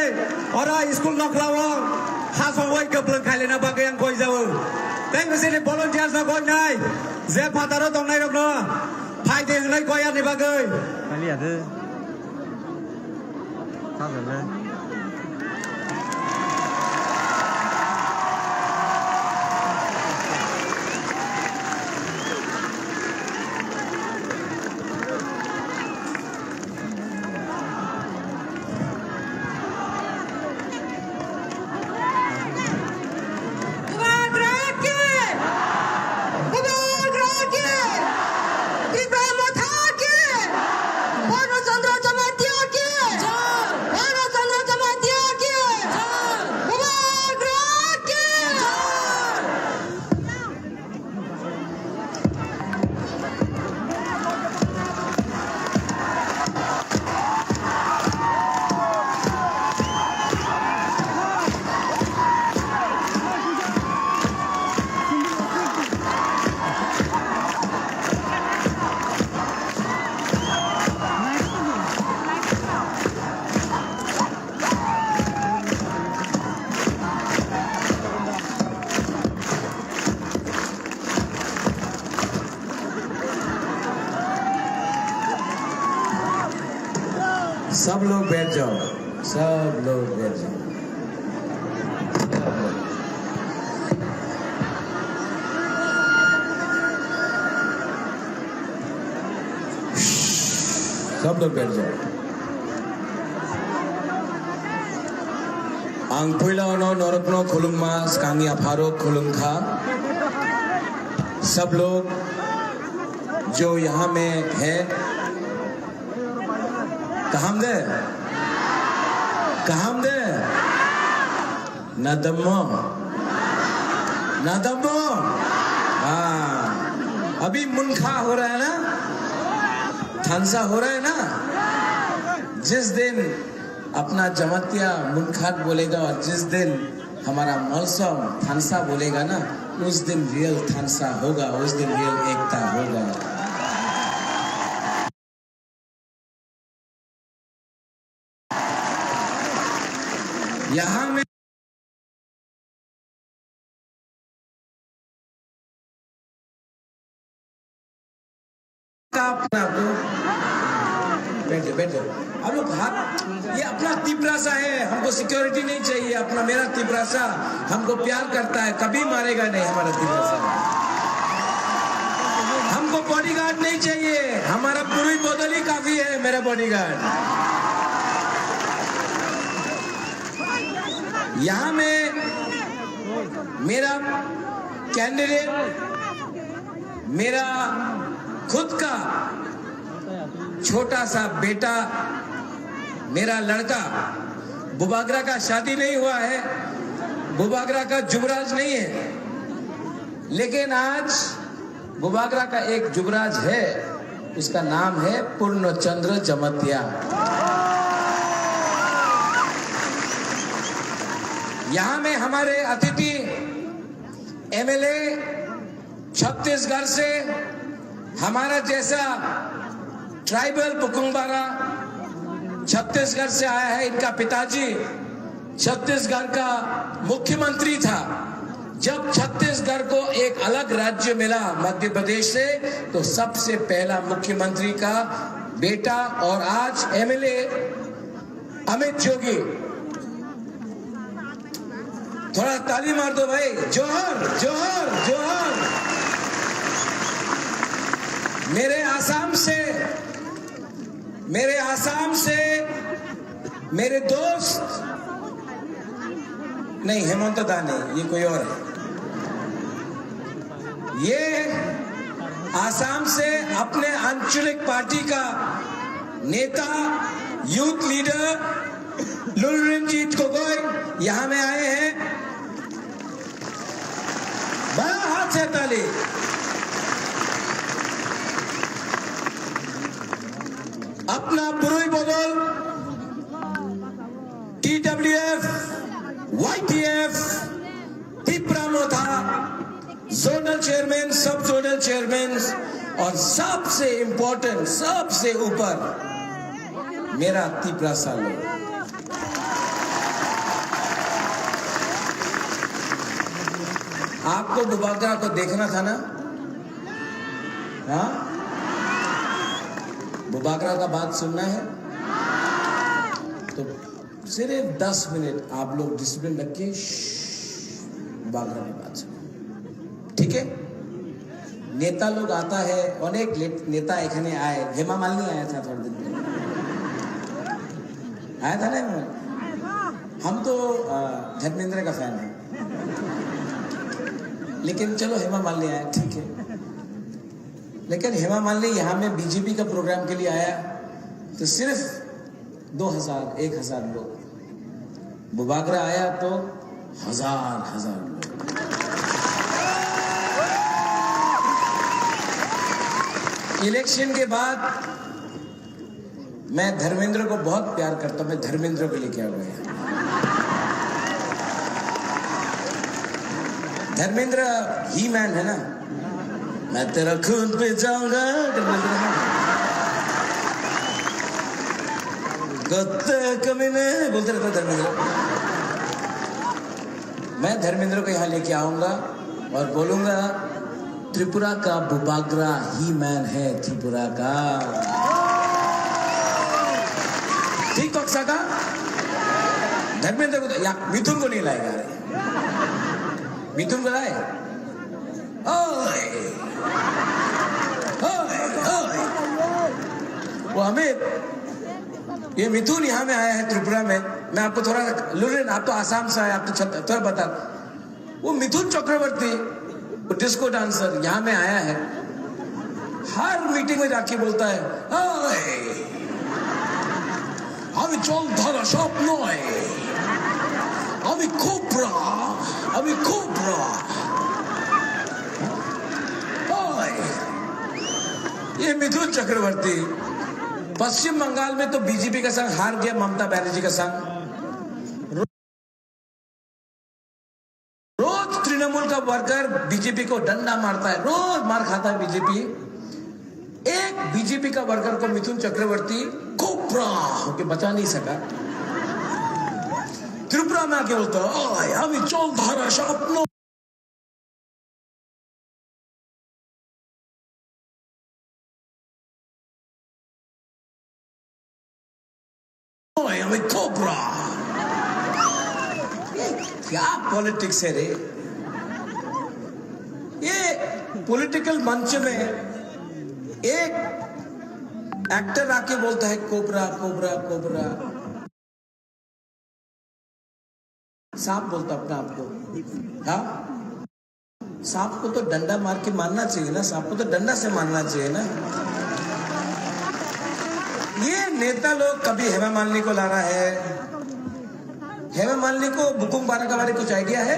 oro school nokhlao hasongwi kwplwng khailena bagwi ang koi jao. Tei chini volunteers no koi nai je phataro tongnai rokno phai de hwnwi koi ani bagwi. Bubagra ki! Bubagra ki! Tipra Motha ki! Bonu Chandra Jamatia ki! Bonu Chandra Jamatia ki! Bubagra ki! सब लोग बैठ जाओ, सब लोग बैठ जाओ। सब लोग बैठ जाओ। Ang puila ono norokno khulumma, skangya pharo khulumkha। सब लोग जो यहाँ में है, kaham de? Kaham de? Nadammo? Nadammo? हाँ। अभी मुनखा हो रहा है ना? थानसा हो रहा है ना? जिस दिन अपना जमातिया मुनखाट बोलेगा और जिस दिन हमारा मलसम थानसा बोलेगा ना, उस दिन रियल थानसा होगा, उस दिन रियल एकता होगा। यहाँ में का अपना को, बैठ जाओ, बैठ जाओ। आप लोग हाथ, ये अपना तिपरासा है, हमको सिक्योरिटी नहीं चाहिए। अपना, मेरा तिपरासा हमको प्यार करता है, कभी मारेगा नहीं हमारा तिपरासा। हमको बॉडीगार्ड नहीं चाहिए, हमारा पुरुई बदल ही काफी है मेरा बॉडीगार्ड। यहाँ में मेरा कैंडिडेट, मेरा खुद का छोटा सा बेटा, मेरा लड़का, बुबागरा का शादी नहीं हुआ है, बुबागरा का जुबराज नहीं है, लेकिन आज बुबागरा का एक जुबराज है, उसका नाम है पूर्णचंद्र जमतिया। यहाँ में हमारे अतिथि एमएलए छत्तीसगढ़ से हमारा जैसा ट्राइबल बुकुंबारा छत्तीसगढ़ से आया है। इनका पिताजी छत्तीसगढ़ का मुख्यमंत्री था। जब छत्तीसगढ़ को एक अलग राज्य मिला मध्य प्रदेश से, तो सबसे पहला मुख्यमंत्री का बेटा और आज एमएलए अमित जोगी, थोड़ा ताली मार दो भाई। जोहार, जोहार, जोहार। मेरे आसाम से, मेरे आसाम से मेरे दोस्त, नहीं, हेमंत दा नहीं, ये कोई और है। ये आसाम से अपने आंचलिक पार्टी का नेता, यूथ लीडर लुलरंजीत गोगोई यहाँ में आए हैं। बड़ा हाथ से ताली। अपना पुरुई बदल, टीडब्ल्यूएफ, वाईटीएफ, तिपरा मोथा, जोनल चेयरमैन, सब जोनल चेयरमैन और सबसे इंपॉर्टेंट, सबसे ऊपर मेरा तिपरासा लोग। आपको बुबागरा को देखना था ना? हाँ? बुबागरा का बात सुनना है? तो सिर्फ दस मिनट आप लोग डिसिप्लिन रख के श्श्श, बागड़ा में बात सुनो। ठीक है? नेता लोग आता है, अनेक ले-, नेता এখানে आए, हेमा मालिनी आया था थोड़े दिन पहले। आया था ना हेमा मालिनी? हम तो, अ, धर्मेंद्र का फैन हैं। लेकिन चलो, हेमा मालिनी आया, ठीक है। लेकिन हेमा मालिनी यहाँ में बीजेपी का प्रोग्राम के लिए आया, तो सिर्फ दो हज़ार, एक हज़ार लोग। बुबागरा आया तो हजार हजार लोग। इलेक्शन के बाद मैं धर्मेंद्र को बहुत प्यार करता हूं, मैं धर्मेंद्र को लेके आ गया। धर्मेंद्र ही मैन है ना, मैं तेरा खून पी जाऊंगा, गत्ते कमीने बोलते रहता धर्मेंद्र। मैं धर्मेंद्र को यहाँ लेके आऊंगा और बोलूंगा, त्रिपुरा का बुबागरा ही मैन है, त्रिपुरा का। ठीक कक्सा का धर्मेंद्र को तो, या मिथुन को नहीं लाएगा रे। मिथुन को लाए? ओए, ओए, ओए। अमित, ये मिथुन यहाँ में आया है त्रिपुरा में, मैं आपको थोड़ा सा, लुरिन, आप तो आसाम से आए, आप तो छत-, थोड़ा बता। वो मिथुन चक्रवर्ती, वो डिस्को डांसर यहाँ में आया है, हर मीटिंग में जाके बोलता है, "ओए, আমি জলধারা সাপ নয়, আমি কোবরা, আমি কোবরা।" ओए, ये मिथुन चक्रवर्ती, पश्चिम बंगाल में तो बीजेपी का संग हार गया, ममता बनर्जी का संग। रोज तृणमूल का वर्कर बीजेपी को डंडा मारता है, रोज मार खाता है बीजेपी। एक बीजेपी का वर्कर को मिथुन चक्रवर्ती कोबरा होके बचा नहीं सका। त्रिपुरा में आके बोलता है, "ओए, আমি জলধারা সাপ নয়।" ओए, আমি কোবরা। क्या पॉलिटिक्स है रे? ये पॉलिटिकल मंच में एक एक्टर आके बोलता है, "कोबरा, कोबरा, कोबरा।" सांप बोलता अपने आप को, हाँ? सांप को तो डंडा मार के मारना चाहिए ना, सांप को तो डंडा से मारना चाहिए ना। ये नेता लोग कभी हेमा मालिनी को ला रहा है, हेमा मालिनी को बुकुम बारा के बारे कुछ आइडिया है?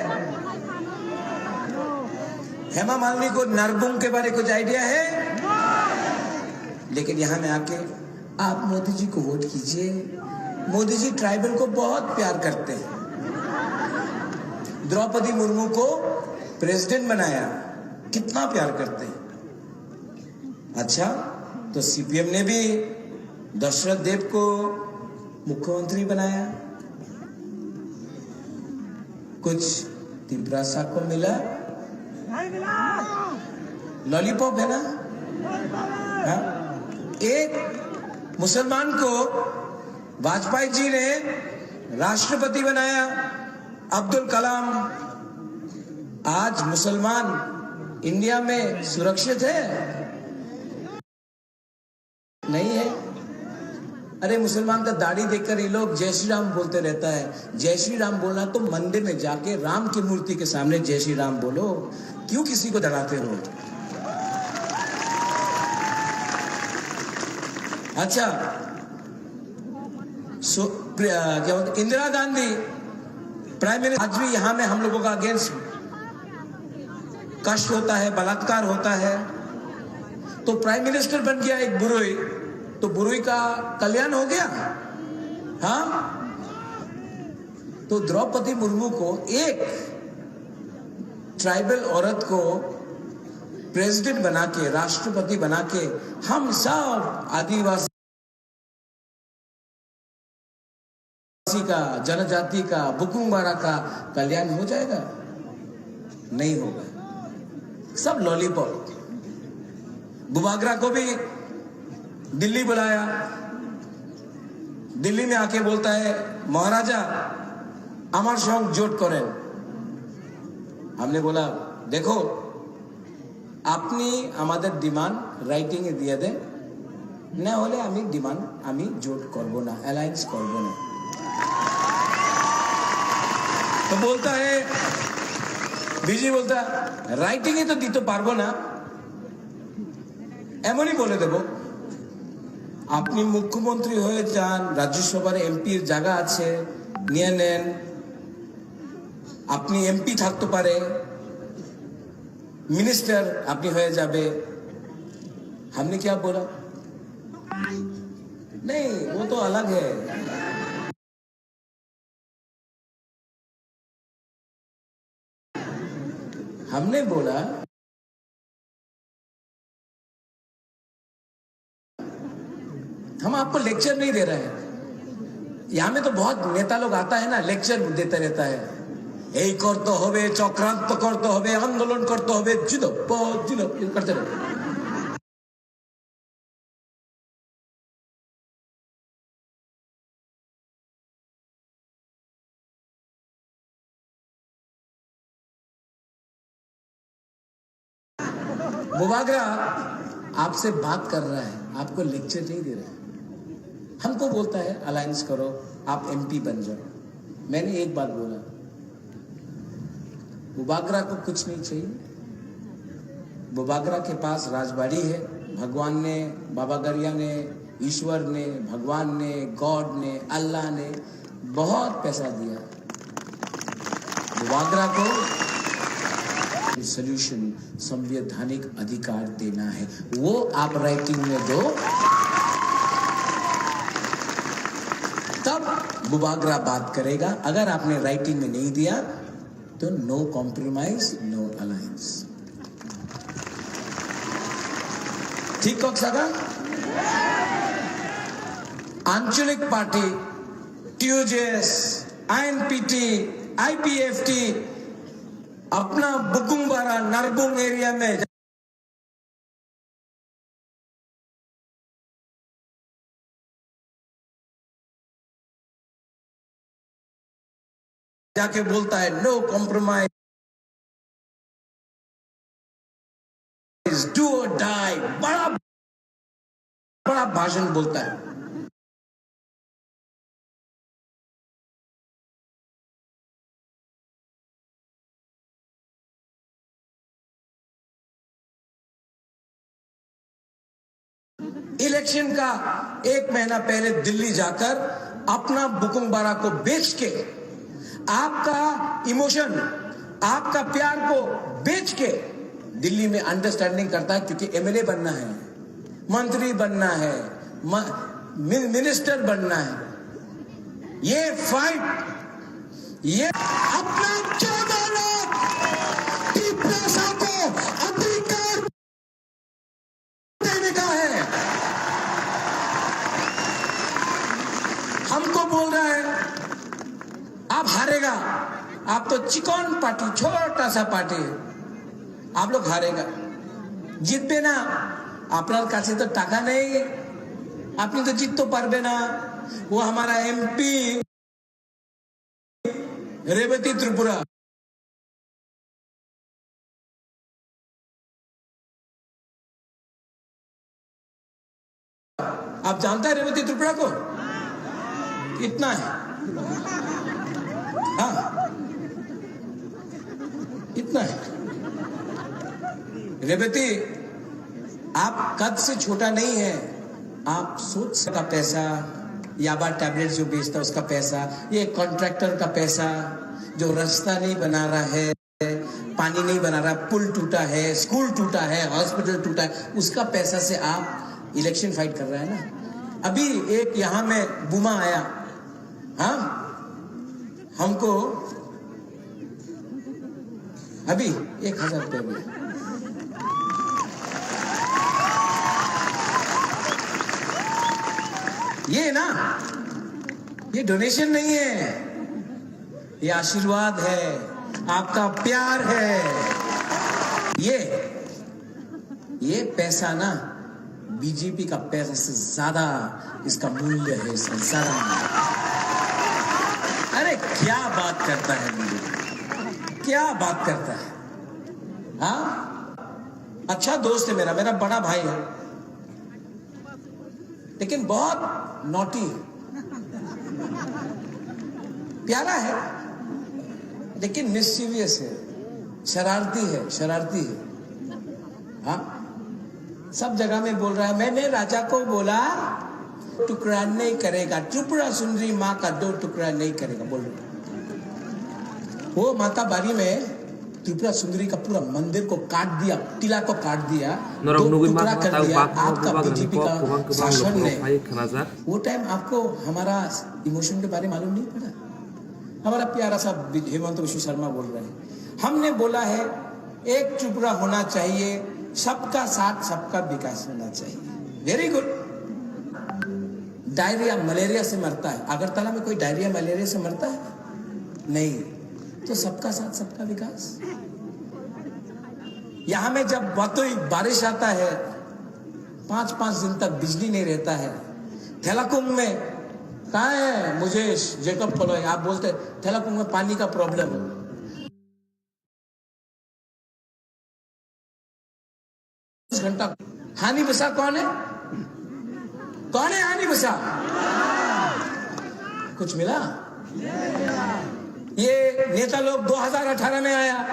हेमा मालिनी को नरबुंग के बारे कुछ आइडिया है? लेकिन यहाँ में आके आप मोदी जी को वोट कीजिए। मोदी जी ट्राइबल को बहुत प्यार करते हैं। द्रौपदी मुर्मू को प्रेसिडेंट बनाया, कितना प्यार करते हैं। अच्छा, तो सीपीएम ने भी दशरथ देव को मुख्यमंत्री बनाया, कुछ तिपरासा को मिला? लॉलीपॉप है ना? हाँ? एक मुसलमान को वाजपेयी जी ने राष्ट्रपति बनाया, अब्दुल कलाम। आज मुसलमान इंडिया में सुरक्षित है? नहीं है। अरे, मुसलमान का दाढ़ी देखकर ये लोग जय श्री राम बोलते रहता है। जय श्री राम बोलना तो मंदिर में जाके राम की मूर्ति के सामने जय श्री राम बोलो, क्यों किसी को डराते हो? अच्छा, सो, प्र-, क्या बोलते, इंदिरा गांधी प्राइम मिनिस्टर, आज भी यहाँ में हम लोगों का अगेंस्ट कष्ट होता है, बलात्कार होता है, तो प्राइम मिनिस्टर बन गया एक बुरुई, तो बुरुई का कल्याण हो गया। हाँ, तो द्रौपदी मुर्मू को, एक ट्राइबल औरत को प्रेसिडेंट बना के, राष्ट्रपति बना के हम सब आदिवासी का, जनजाति का, बुकुंग बारा का कल्याण हो जाएगा? नहीं होगा, सब लॉलीपॉप। बुबागरा को भी दिल्ली बुलाया, दिल्ली में आके बोलता है, "महाराजा, আমার সঙ্গে জোট করেন।" हमने बोला, "देखो, আপনি আমাদের ডিমান্ড রাইটিং এ দিয়ে দেন, না হলে আমি ডিমান্ড, আমি জোট করব না, অ্যালায়েন্স করব না।" तो बोलता है, बीजी बोलता, "রাইটিং এ তো দিতে পারবো না, এমনই বলে দেব।" আপনি মুখ্যমন্ত্রী হয়ে যান, রাজ্যসভার এমপির জায়গা আছে, নিয়ে নেন। আপনি এমপি থাকতে পারে, मिनिस्टर আপনি হয়ে যাবে। हमने क्या बोला? नहीं, वो तो अलग है। हमने बोला, हम आपको लेक्चर नहीं दे रहे हैं। यहाँ में तो बहुत नेता लोग आता है ना, लेक्चर देते रहता है, এই করতে হবে, চক্রান্ত করতে হবে, আন্দোলন করতে হবে, জিন্দাবাদ, জিন্দাবাদ, করতে रहता है। मुबागरा आपसे बात कर रहा है, आपको लेक्चर नहीं दे रहा है। हमको बोलता है अलायंस करो, आप एमपी बन जाओ। मैंने एक बात बोला, बुबागरा को कुछ नहीं चाहिए। बुबागरा के पास राजबाड़ी है। भगवान ने, बाबा गरिया ने, ईश्वर ने, भगवान ने, गॉड ने, अल्लाह ने बहुत पैसा दिया। बुबागरा को सोल्यूशन संवैधानिक अधिकार देना है, वो आप राइटिंग में दो, तब बुबागरा बात करेगा। अगर आपने राइटिंग में नहीं दिया तो no compromise, no alliance। ठीक कक सका? आंचलिक पार्टी, टीयूजेएस, आईएनपीटी, आईपीएफटी अपना बुकुंगबारा नरबुंग एरिया में जाके बोलता है, नो कॉम्प्रोमाइज, डू और डाई। बड़ा बड़ा भाषण बोलता है। इलेक्शन का एक महीना पहले दिल्ली जाकर अपना बुकुंगबारा को बेच के, आपका इमोशन, आपका प्यार को बेच के दिल्ली में अंडरस्टैंडिंग करता है, क्योंकि एमएलए बनना है, मंत्री बनना है, म-, मि-, मिनिस्टर बनना है। ये फाइट, ये अपना चौदह लाख टिप्रेसा को अधिकार देने का है। हमको बोल रहा है, आप हारेगा। आप तो चिकन पार्टी, छोटा सा पार्टी है, आप लोग हारेगा। জিতবে না। আপনার কাছে তো টাকা নেই, আপনি তো জিততে পারবে না। वो हमारा एमपी रेवती त्रिपुरा। आप जानता है रेवती त्रिपुरा को? इतना है। हाँ, इतना है। रेवती, आप कद से छोटा नहीं है। आप सोच का पैसा, याबा टैबलेट जो बेचता उसका पैसा, ये कॉन्ट्रैक्टर का पैसा, जो रास्ता नहीं बना रहा है, पानी नहीं बना रहा, पुल टूटा है, स्कूल टूटा है, हॉस्पिटल टूटा है, उसका पैसा से आप इलेक्शन फाइट कर रहे हैं ना। अभी एक यहाँ में बुमा आया, हाँ, हमको अभी एक हजार रुपया मिला। ये ना, ये डोनेशन नहीं है, ये आशीर्वाद है, आपका प्यार है। ये, ये पैसा ना बीजेपी का पैसा से ज्यादा इसका मूल्य है, इसका ज्यादा मूल्य। अरे क्या बात करता है बीजेपी, क्या बात करता है। हाँ, अच्छा दोस्त है मेरा, मेरा बड़ा भाई है, लेकिन बहुत नॉटी है। प्यारा है, लेकिन मिस्चीवियस है, शरारती है, शरारती है। हाँ, सब जगह में बोल रहा है, मैंने राजा को बोला टुकड़ा नहीं करेगा, त्रिपुरा सुंदरी माँ का दो टुकड़ा नहीं करेगा, बोल रहा है। वो माता बारी में त्रिपुरा सुंदरी का पूरा मंदिर को काट दिया, टीला को काट दिया, Norok दो nugwi टुकड़ा manna कर tao दिया। Bakmao आपका bubak बीजेपी rwni kok का kwbang kwbang शासन ने, lukurok phai khnajak. वो टाइम आपको हमारा इमोशन के बारे में मालूम नहीं पड़ा? हमारा प्यारा सा बि-, हेमंत विश्व शर्मा बोल रहे हैं, हमने बोला है एक त्रिपुरा होना चाहिए, सबका साथ सबका विकास होना चाहिए। Very good. डायरिया मलेरिया से मरता है, अगरतला में कोई डायरिया मलेरिया से मरता है? नहीं। तो सबका साथ सबका विकास। यहाँ में जब बतोई बारिश आता है, पाँच पाँच दिन तक बिजली नहीं रहता है। थेलाकुंग में कहाँ है मुझे जेकब कॉलोनी, आप बोलते थेलाकुंग में पानी का प्रॉब्लम। घंटा। हानि बसा कौन है? कौन है हानि बसा? कुछ मिला? ये नेता लोग दो हज़ार अठारह में आया,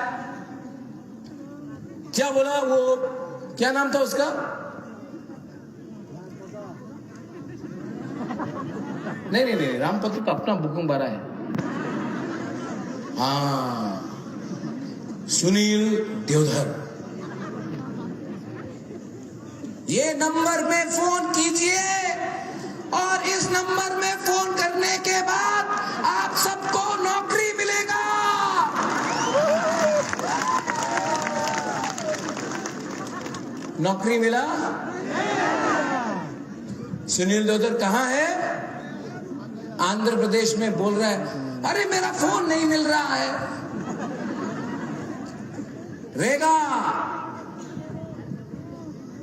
क्या बोला वो, क्या नाम था उसका? नहीं, नहीं, नहीं, रामपत्र तो अपना बुकुम बारा है। हाँ, सुनील देवधर। ये नंबर में फोन कीजिए और इस नंबर में फोन करने के बाद आप सबको नौकरी मिलेगा। नौकरी मिला? सुनील दोदर कहाँ है? आंध्र प्रदेश में बोल रहा है, "अरे, मेरा फोन नहीं मिल रहा है।" रेगा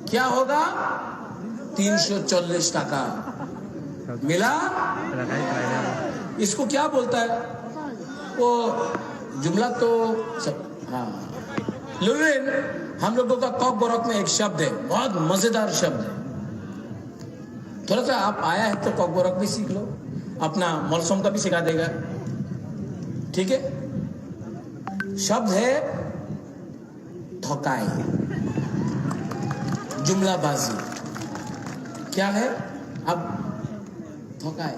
क्या होगा? तीन सौ चालीस टका मिला। इसको क्या बोलता है वो जुमला? तो सब, हाँ। लुरिन, हम लोगों का कॉकबोरक में एक शब्द है, बहुत मजेदार शब्द है। थोड़ा सा आप आया है तो कॉकबोरक भी सीख लो, अपना मलसम का भी सिखा देगा। ठीक है, शब्द है थकाई, जुमलाबाजी। क्या है? अब थकाई,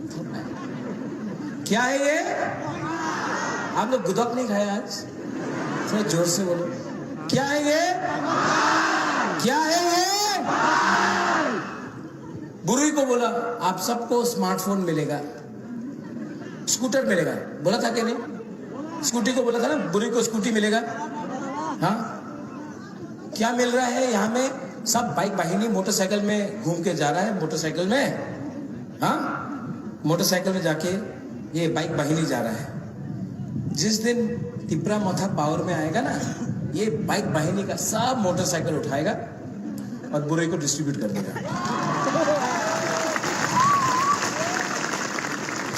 थकाई। क्या है ये? आप लोग गुदक नहीं खाए आज? थोड़ा जोर से बोलो। क्या है ये? क्या है ये? बुरुई को बोला, "आप सबको स्मार्टफोन मिलेगा, स्कूटर मिलेगा।" बोला था क्या नहीं? स्कूटी को बोला था ना, बुरुई को स्कूटी मिलेगा। हाँ, क्या मिल रहा है यहाँ में? सब बाइक वाहिनी मोटरसाइकिल में घूम के जा रहा है, मोटरसाइकिल में। हाँ, मोटरसाइकिल में जाके ये बाइक वाहिनी जा रहा है। जिस दिन तिपरा मथा पावर में आएगा ना, ये बाइक वाहिनी का सब मोटरसाइकिल उठाएगा और बुरे को डिस्ट्रीब्यूट कर देगा।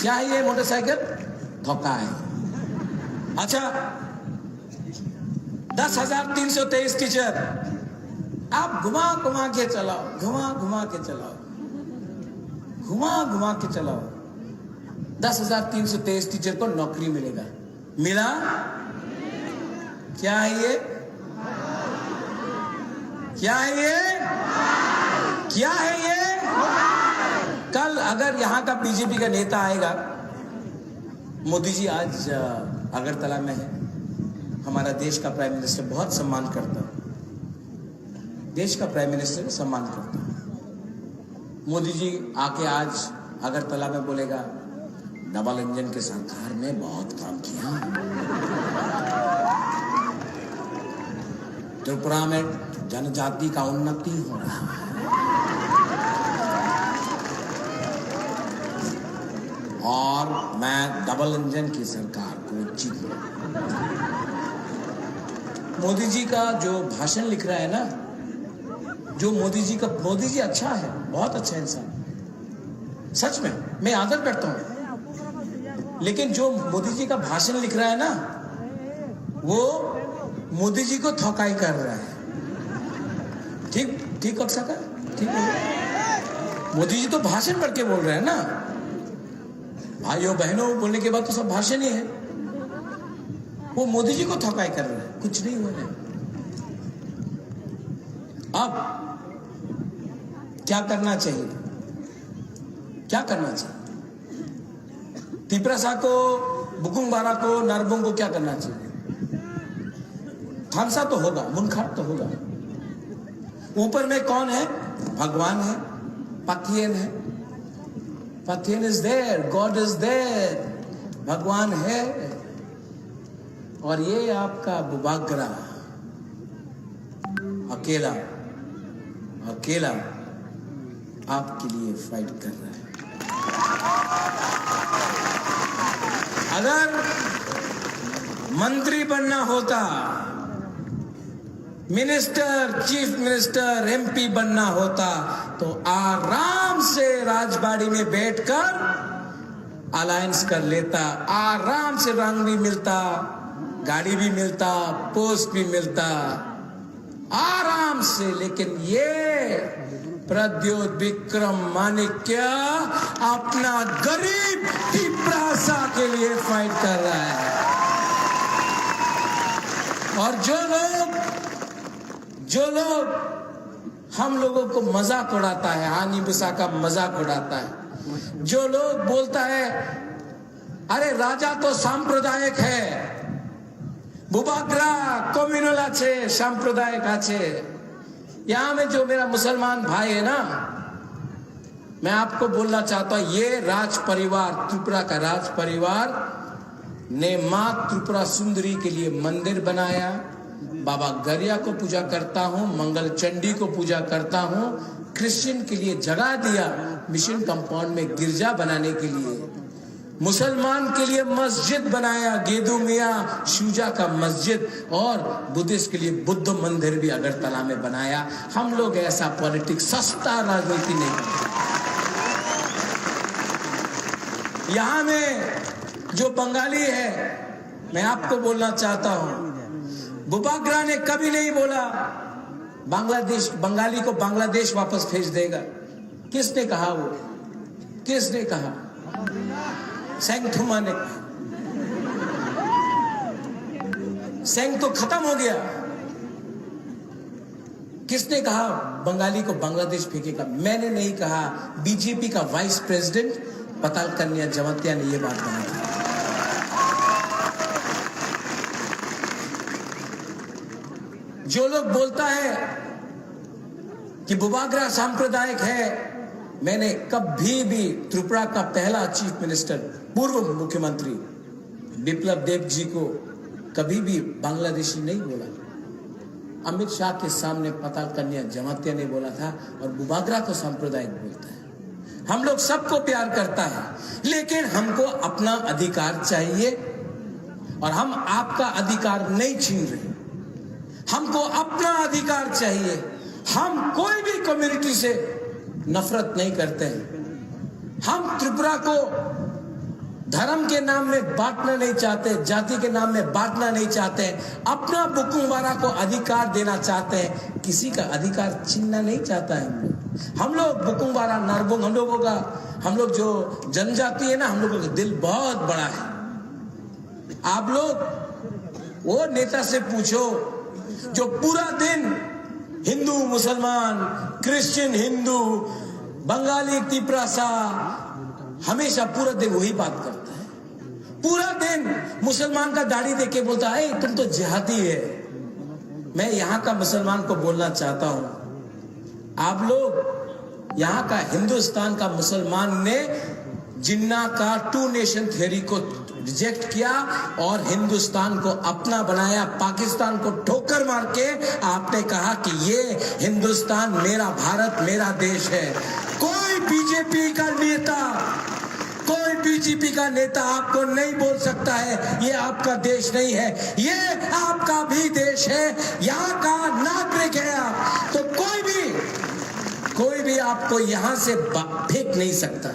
क्या है ये मोटरसाइकिल? थकाई। अच्छा, दस हजार तीन सौ तेईस टीचर, आप घुमा घुमा के चलाओ, घुमा घुमा के चलाओ, घुमा घुमा के चलाओ। दस हजार तीन सौ तेईस टीचर को नौकरी मिलेगा। मिला? क्या है ये? क्या है ये? क्या है ये? कल अगर यहाँ का बीजेपी का नेता आएगा, मोदी जी आज, अ, अगरतला में है, हमारा देश का प्राइम मिनिस्टर बहुत सम्मान करता हूँ, देश का प्राइम मिनिस्टर का सम्मान करता हूँ। मोदी जी आके आज अगरतला में बोलेगा, "डबल इंजन की सरकार ने बहुत काम किया, त्रिपुरा में जनजाति का उन्नति हो रहा है और मैं डबल इंजन की सरकार को जीतूंगा।" मोदी जी का जो भाषण लिख रहा है ना, जो मोदी जी का, मोदी जी अच्छा है, बहुत अच्छा इंसान, सच में मैं आदर करता हूँ, लेकिन जो मोदी जी का भाषण लिख रहा है ना, वो मोदी जी को थकाई कर रहा है। ठीक, ठीक कर सका, ठीक है। मोदी जी तो भाषण करके बोल रहे हैं ना, भाइयों बहनों बोलने के बाद तो सब भाषण ही है। वो मोदी जी को थकाई कर रहे हैं, कुछ नहीं हुआ है। अब क्या करना चाहिए? क्या करना चाहिए? तिपरासा को, बुकुंग बारा को, नरबुंग को क्या करना चाहिए? थामसा तो होगा, मुनखाट तो होगा। ऊपर में कौन है? भगवान है, पथियन है। पथियन is there, God is there, भगवान है। और ये आपका बुबागरा अकेला, अकेला आपके लिए फाइट कर रहा है। अगर मंत्री बनना होता, मिनिस्टर, चीफ मिनिस्टर, एमपी बनना होता तो आराम से राजबाड़ी में बैठकर अलायंस कर लेता, आराम से रंग भी मिलता, गाड़ी भी मिलता, पोस्ट भी मिलता, आराम से। लेकिन ये प्रद्योत विक्रम माणिक्य अपना गरीब तिपरासा के लिए फाइट कर रहा है। और जो लोग, जो लोग हम लोगों को मजाक उड़ाता है, आनी बिसा का मजाक उड़ाता है, जो लोग बोलता है, "अरे, राजा तो सांप्रदायिक है, बुबाग्रा कम्युनल আছে, सांप्रदायिक আছে।" यहाँ में जो मेरा मुसलमान भाई है ना, मैं आपको बोलना चाहता हूँ, ये राज परिवार, त्रिपुरा का राज परिवार ने माँ त्रिपुरा सुंदरी के लिए मंदिर बनाया। बाबा गरिया को पूजा करता हूँ, मंगल चंडी को पूजा करता हूँ, क्रिश्चियन के लिए जगह दिया, मिशन कंपाउंड में गिरजा बनाने के लिए। मुसलमान के लिए मस्जिद बनाया, गेदू मियाँ शुजा का मस्जिद, और बुद्धिस्ट के लिए बुद्ध मंदिर भी अगरतला में बनाया। हम लोग ऐसा पॉलिटिक्स, सस्ता राजनीति नहीं करते। यहाँ में जो बंगाली है, मैं आपको बोलना चाहता हूँ, बुबाग्रा ने कभी नहीं बोला बांग्लादेश, बंगाली को बांग्लादेश वापस भेज देगा। किसने कहा वो? किसने कहा? सेंग थुमा ने कहा। सेंग तो खत्म हो गया। किसने कहा बंगाली को बांग्लादेश फेंकेगा? मैंने नहीं कहा, बीजेपी का वाइस प्रेसिडेंट पताल कन्या जमातिया ने ये बात कहा था। जो लोग बोलता है कि बुबाग्रा सांप्रदायिक है, मैंने कभी भी, त्रिपुरा का पहला चीफ मिनिस्टर, पूर्व मुख्यमंत्री विप्लव देव जी को कभी भी बांग्लादेशी नहीं बोला। अमित शाह के सामने पताल कन्या जमातिया ने बोला था और बुबाग्रा को सांप्रदायिक बोलता है। हम लोग सबको प्यार करता है, लेकिन हमको अपना अधिकार चाहिए और हम आपका अधिकार नहीं छीन रहे। हमको अपना अधिकार चाहिए। हम कोई भी कम्युनिटी से नफरत नहीं करते हैं। हम त्रिपुरा को धर्म के नाम में बांटना नहीं चाहते, जाति के नाम में बांटना नहीं चाहते, अपना बुकुंगवारा को अधिकार देना चाहते हैं। किसी का अधिकार छीनना नहीं चाहता है हम लोग। हम लोग बुकुंगवारा, नारबुंग, हम लोगों का, हम लोग जो जनजाति है ना, हम लोगों का दिल बहुत बड़ा है। आप लोग वो नेता से पूछो जो पूरा दिन हिंदू, मुसलमान, क्रिश्चियन, हिंदू, बंगाली, तिपरासा, हमेशा पूरा दिन वही बात करता है। पूरा दिन मुसलमान का दाढ़ी देख के बोलता है, "ए, तुम तो जिहादी है।" मैं यहाँ का मुसलमान को बोलना चाहता हूँ, आप लोग, यहाँ का हिंदुस्तान का मुसलमान ने जिन्ना का टू नेशन थ्योरी को रिजेक्ट किया और हिंदुस्तान को अपना बनाया, पाकिस्तान को ठोकर मार के आपने कहा कि ये हिंदुस्तान मेरा, भारत मेरा देश है। कोई बीजेपी का नेता, कोई बीजेपी का नेता आपको नहीं बोल सकता है ये आपका देश नहीं है, ये आपका भी देश है, यहाँ का नागरिक है आप। तो कोई भी, कोई भी आपको यहाँ से बा-, फेंक नहीं सकता।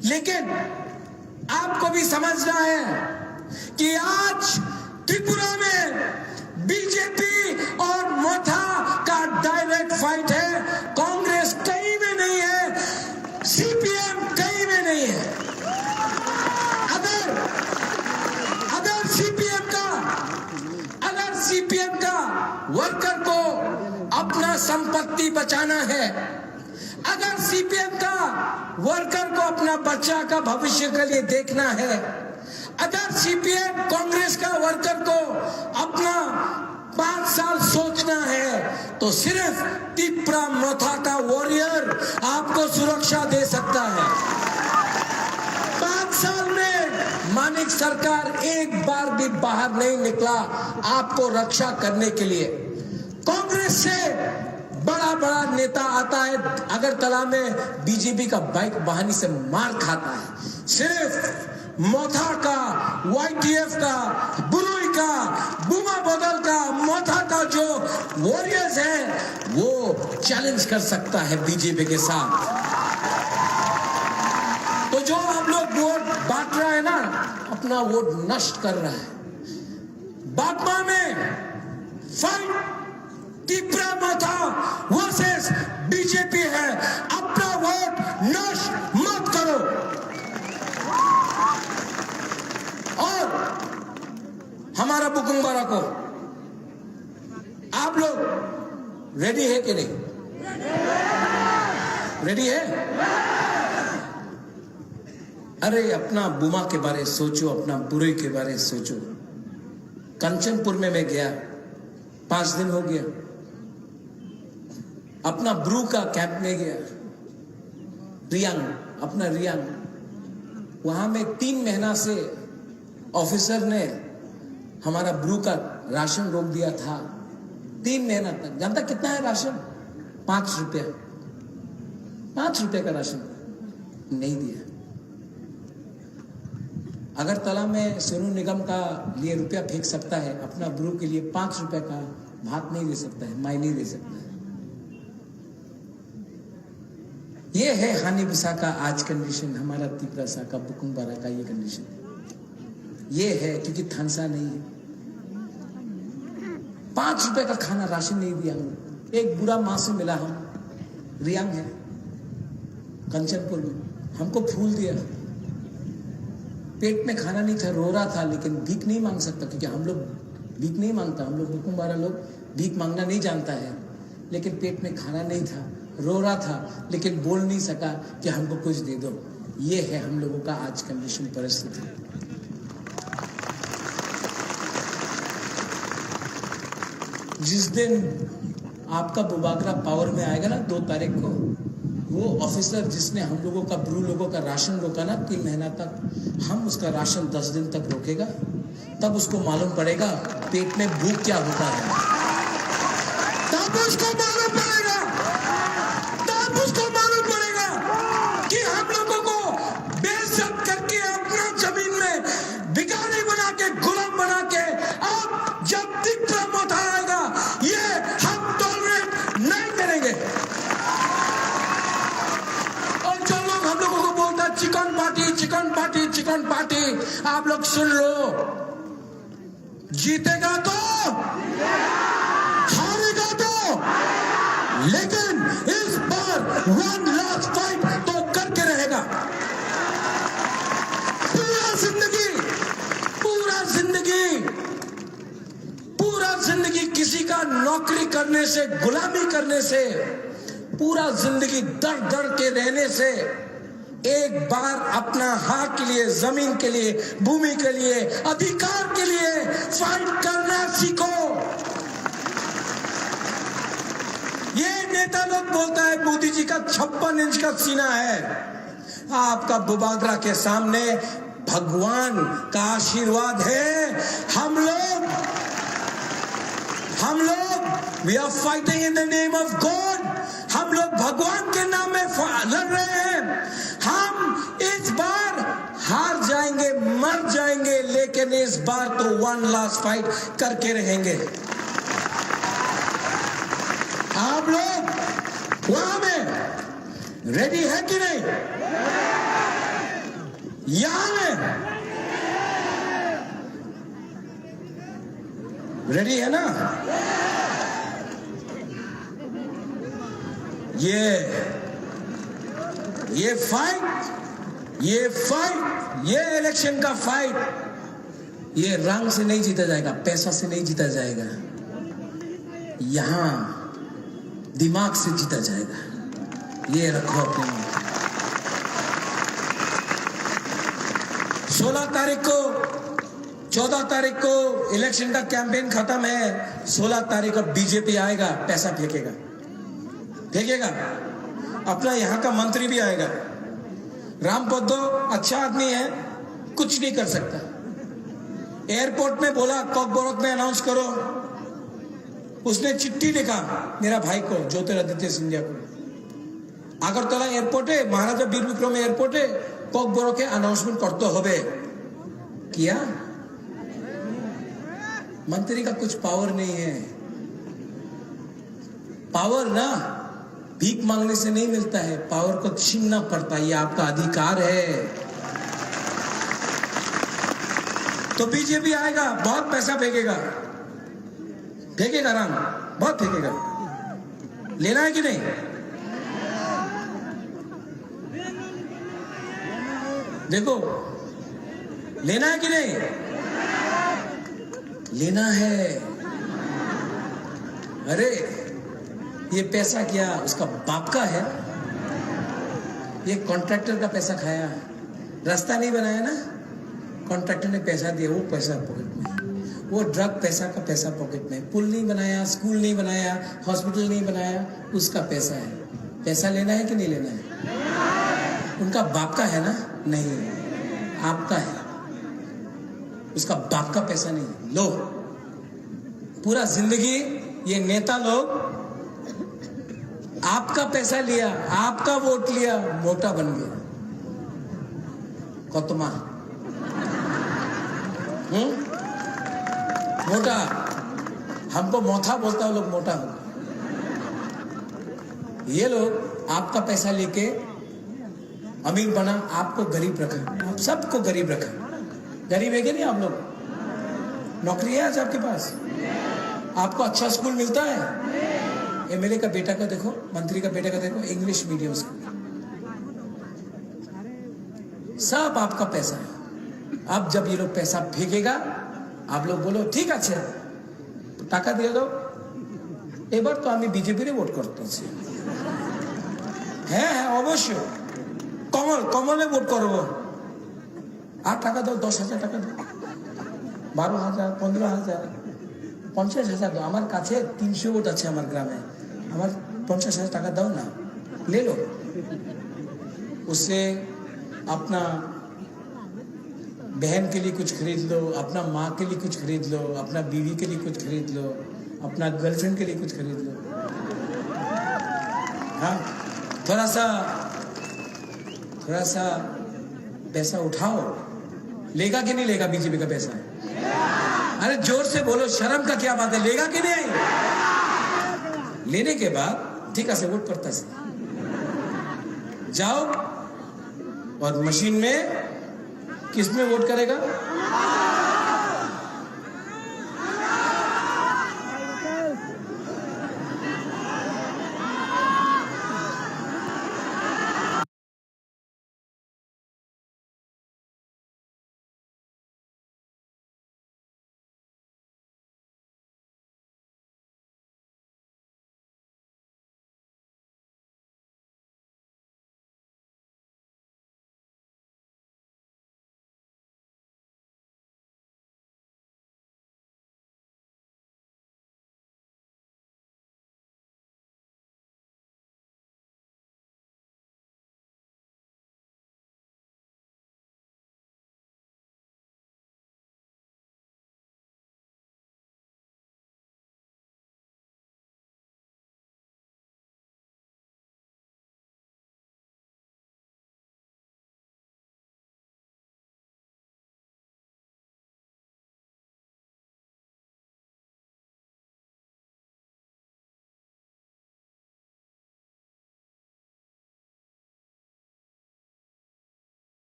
लेकिन आपको भी समझना है कि आज त्रिपुरा में बीजेपी और मथा का डायरेक्ट फाइट है। कांग्रेस कहीं में नहीं है, सीपीएम कहीं में नहीं है। अगर, अगर सीपीएम का, अगर सीपीएम का वर्कर को अपना संपत्ति बचाना है, अगर सीपीएम का वर्कर को अपना बच्चा का भविष्य के लिए देखना है, अगर सीपीएम कांग्रेस का वर्कर को अपना पाँच साल सोचना है, तो सिर्फ तिपरा मथा का वॉरियर आपको सुरक्षा दे सकता है। पाँच साल में मानिक सरकार एक बार भी बाहर नहीं निकला आपको रक्षा करने के लिए। कांग्रेस से बड़ा बड़ा नेता आता है अगरतला में, बीजेपी का बाइक वाहनी से मार खाता है। सिर्फ मोथा का, वाईटीएफ का, बुरुई का, बुमा बदल का, मोथा का जो वॉरियर्स हैं, वो चैलेंज कर सकता है बीजेपी के साथ। तो जो आप लोग वोट बांट रहा है ना, अपना वोट नष्ट कर रहा है। बागमा में फाइट, तिपरा मोथा वर्सेस बीजेपी। है, अपना वोट नष्ट मत करो। और हमारा बुकुंग बारा को आप लोग रेडी है कि नहीं? रेडी है? अरे, अपना बुमा के बारे सोचो, अपना बुरे के बारे सोचो। कंचनपुर में मैं गया, पांच दिन हो गया। अपना ब्रू का कैंप में गया, रियांग, अपना रियांग, वहां में तीन महीना से ऑफिसर ने हमारा ब्रू का राशन रोक दिया था तीन महीना तक। जानता कितना है राशन? पांच रुपया। पांच रुपया का राशन नहीं दिया। अगरतला में सोनू निगम का लिए रुपया फेंक सकता है, अपना ब्रू के लिए पांच रुपया का भात नहीं दे सकता है, माई नहीं दे सकता है। ये है हानी बिसा का आज कंडीशन, हमारा तिपरासा का, बुकुंग बारा का ये कंडीशन। ये है क्योंकि थानसा नहीं है। पांच रुपए का खाना राशन नहीं दिया हम लोग। एक बूढ़ा माँ से मिला हम, रियांग है, कंचनपुर में, हमको फूल दिया। पेट में खाना नहीं था, रो रहा था, लेकिन भीख नहीं मांग सकता क्योंकि हम लोग भीख नहीं मांगता। हम लोग बुकुंग बारा लोग भीख मांगना नहीं जानता है। लेकिन पेट में खाना नहीं था, रो रहा था, लेकिन बोल नहीं सका कि हमको कुछ दे दो। ये है हम लोगों का आज कंडीशन, परिस्थिति। जिस दिन आपका बुबागरा पावर में आएगा ना, दो तारीख को, वो ऑफिसर जिसने हम लोगों का, ब्रू लोगों का राशन रोका ना तीन महीना तक, हम उसका राशन दस दिन तक रोकेगा। तब उसको मालूम पड़ेगा पेट में भूख क्या होता है। तब उसको मालूम पड़ेगा, तब उसको मालूम पड़ेगा कि हम लोगों को बेइज्जत करके अपना जमीन में भिखारी बना के, गुलाम बना के, अब जब तिपरा मोथा आएगा, ये हम टॉलरेट नहीं करेंगे। और जो लोग हम लोगों को बोलता है chicken party, chicken party, chicken party, आप लोग सुन लो, जीतेगा तो, हारेगा तो, लेकिन इस बार वन लास्ट फाइट तो करके रहेगा। पूरा जिंदगी, पूरा जिंदगी, पूरा जिंदगी किसी का नौकरी करने से, गुलामी करने से, पूरा जिंदगी दर दर के रहने से एक बार अपना हक के लिए, जमीन के लिए, भूमि के लिए, अधिकार के लिए फाइट करना सीखो। ये नेता लोग बोलता है मोदी जी का छप्पन इंच का सीना है। आपका बुबागरा के सामने भगवान का आशीर्वाद है। हम लोग, हम लोग, we are fighting in the name of God। हम लोग भगवान के नाम में फा-, लड़ रहे हैं। हम इस बार हार जाएंगे, मर जाएंगे, लेकिन इस बार तो वन लास्ट फाइट करके रहेंगे। आप लोग वहां में रेडी है कि नहीं? यहाँ में रेडी है ना? ये, ये फाइट, ये फाइट, ये इलेक्शन का फाइट, ये रंग से नहीं जीता जाएगा, पैसा से नहीं जीता जाएगा। यहाँ दिमाग से जीता जाएगा। ये रखो अपने मन में। सोलह तारीख को, चौदह तारीख को इलेक्शन का कैंपेन खत्म है। सोलह तारीख को बीजेपी आएगा, पैसा फेंकेगा, फेंकेगा। अपना यहाँ का मंत्री भी आएगा। राम पद्दो अच्छा आदमी है, कुछ नहीं कर सकता। एयरपोर्ट में बोला, कॉकबोरोक में अनाउंस करो। उसने चिट्ठी लिखा मेरा भाई को, ज्योतिरादित्य सिंधिया को। আগরতলা এয়ারপোর্টে, মহারাজা বীর বিক্রম এয়ারপোর্টে ককবরকে অ্যানাউন্সমেন্ট করতে হবে। কিয়া? मंत्री का कुछ पावर नहीं है। पावर ना भीख मांगने से नहीं मिलता है, पावर को छीनना पड़ता है, ये आपका अधिकार है। तो बीजेपी आएगा, बहुत पैसा फेंकेगा, फेंकेगा राम, बहुत फेंकेगा। लेना है कि नहीं? देखो, लेना है कि नहीं? लेना है। अरे, ये पैसा क्या उसका बाप का है? ये कॉन्ट्रैक्टर का पैसा खाया है। रास्ता नहीं बनाया ना, कॉन्ट्रैक्टर ने पैसा दिया, वो पैसा पॉकेट में। वो ड्रग पैसा का पैसा पॉकेट में। पुल नहीं बनाया, स्कूल नहीं बनाया, हॉस्पिटल नहीं बनाया, उसका पैसा है। पैसा लेना है कि नहीं लेना है? उनका बाप का है ना? नहीं, आपका है। उसका बाप का पैसा नहीं। लो, पूरा जिंदगी ये नेता लोग आपका पैसा लिया, आपका वोट लिया, मोटा बन गया। कोतमा। हम्म? मोटा। हमको मोथा बोलता है, वो लोग मोटा होता है। ये लोग आपका पैसा लेके अमीर बना, आपको गरीब रखा, आप सबको गरीब रखा। गरीब है कि नहीं आप लोग? नौकरी है आज आपके पास? आपको अच्छा स्कूल मिलता है? एमएलए का बेटा का देखो, मंत्री का बेटा का देखो, इंग्लिश मीडियम स्कूल। सब आपका पैसा है। अब जब ये लोग पैसा फेंकेगा, आप लोग बोलो, "ठीक আছে, টাকা দিয়ে দাও।" এবার তো আমি বিজেপিরে ভোট করতেছি। হ্যাঁ, হ্যাঁ, অবশ্যই। কমল, কমলে ভোট করব। আর টাকা দাও, দশ হাজার টাকা দাও, বারো হাজার, পনেরো হাজার, পঞ্চাশ হাজার দাও। আমার কাছে তিনশো ভোট আছে আমার গ্রামে, আমার পঞ্চাশ হাজার টাকা দাও না, ले लो। उससे अपना बहन के लिए कुछ खरीद लो, अपना माँ के लिए कुछ खरीद लो, अपना बीवी के लिए कुछ खरीद लो, अपना गर्लफ्रेंड के लिए कुछ खरीद लो। हाँ, थोड़ा सा, थोड़ा सा पैसा उठाओ। लेगा कि नहीं लेगा बीजेपी का पैसा? अरे, जोर से बोलो, शर्म का क्या बात है, लेगा कि नहीं? लेने के बाद ठीक है, वोट करता है। जाओ और मशीन में किस में वोट करेगा?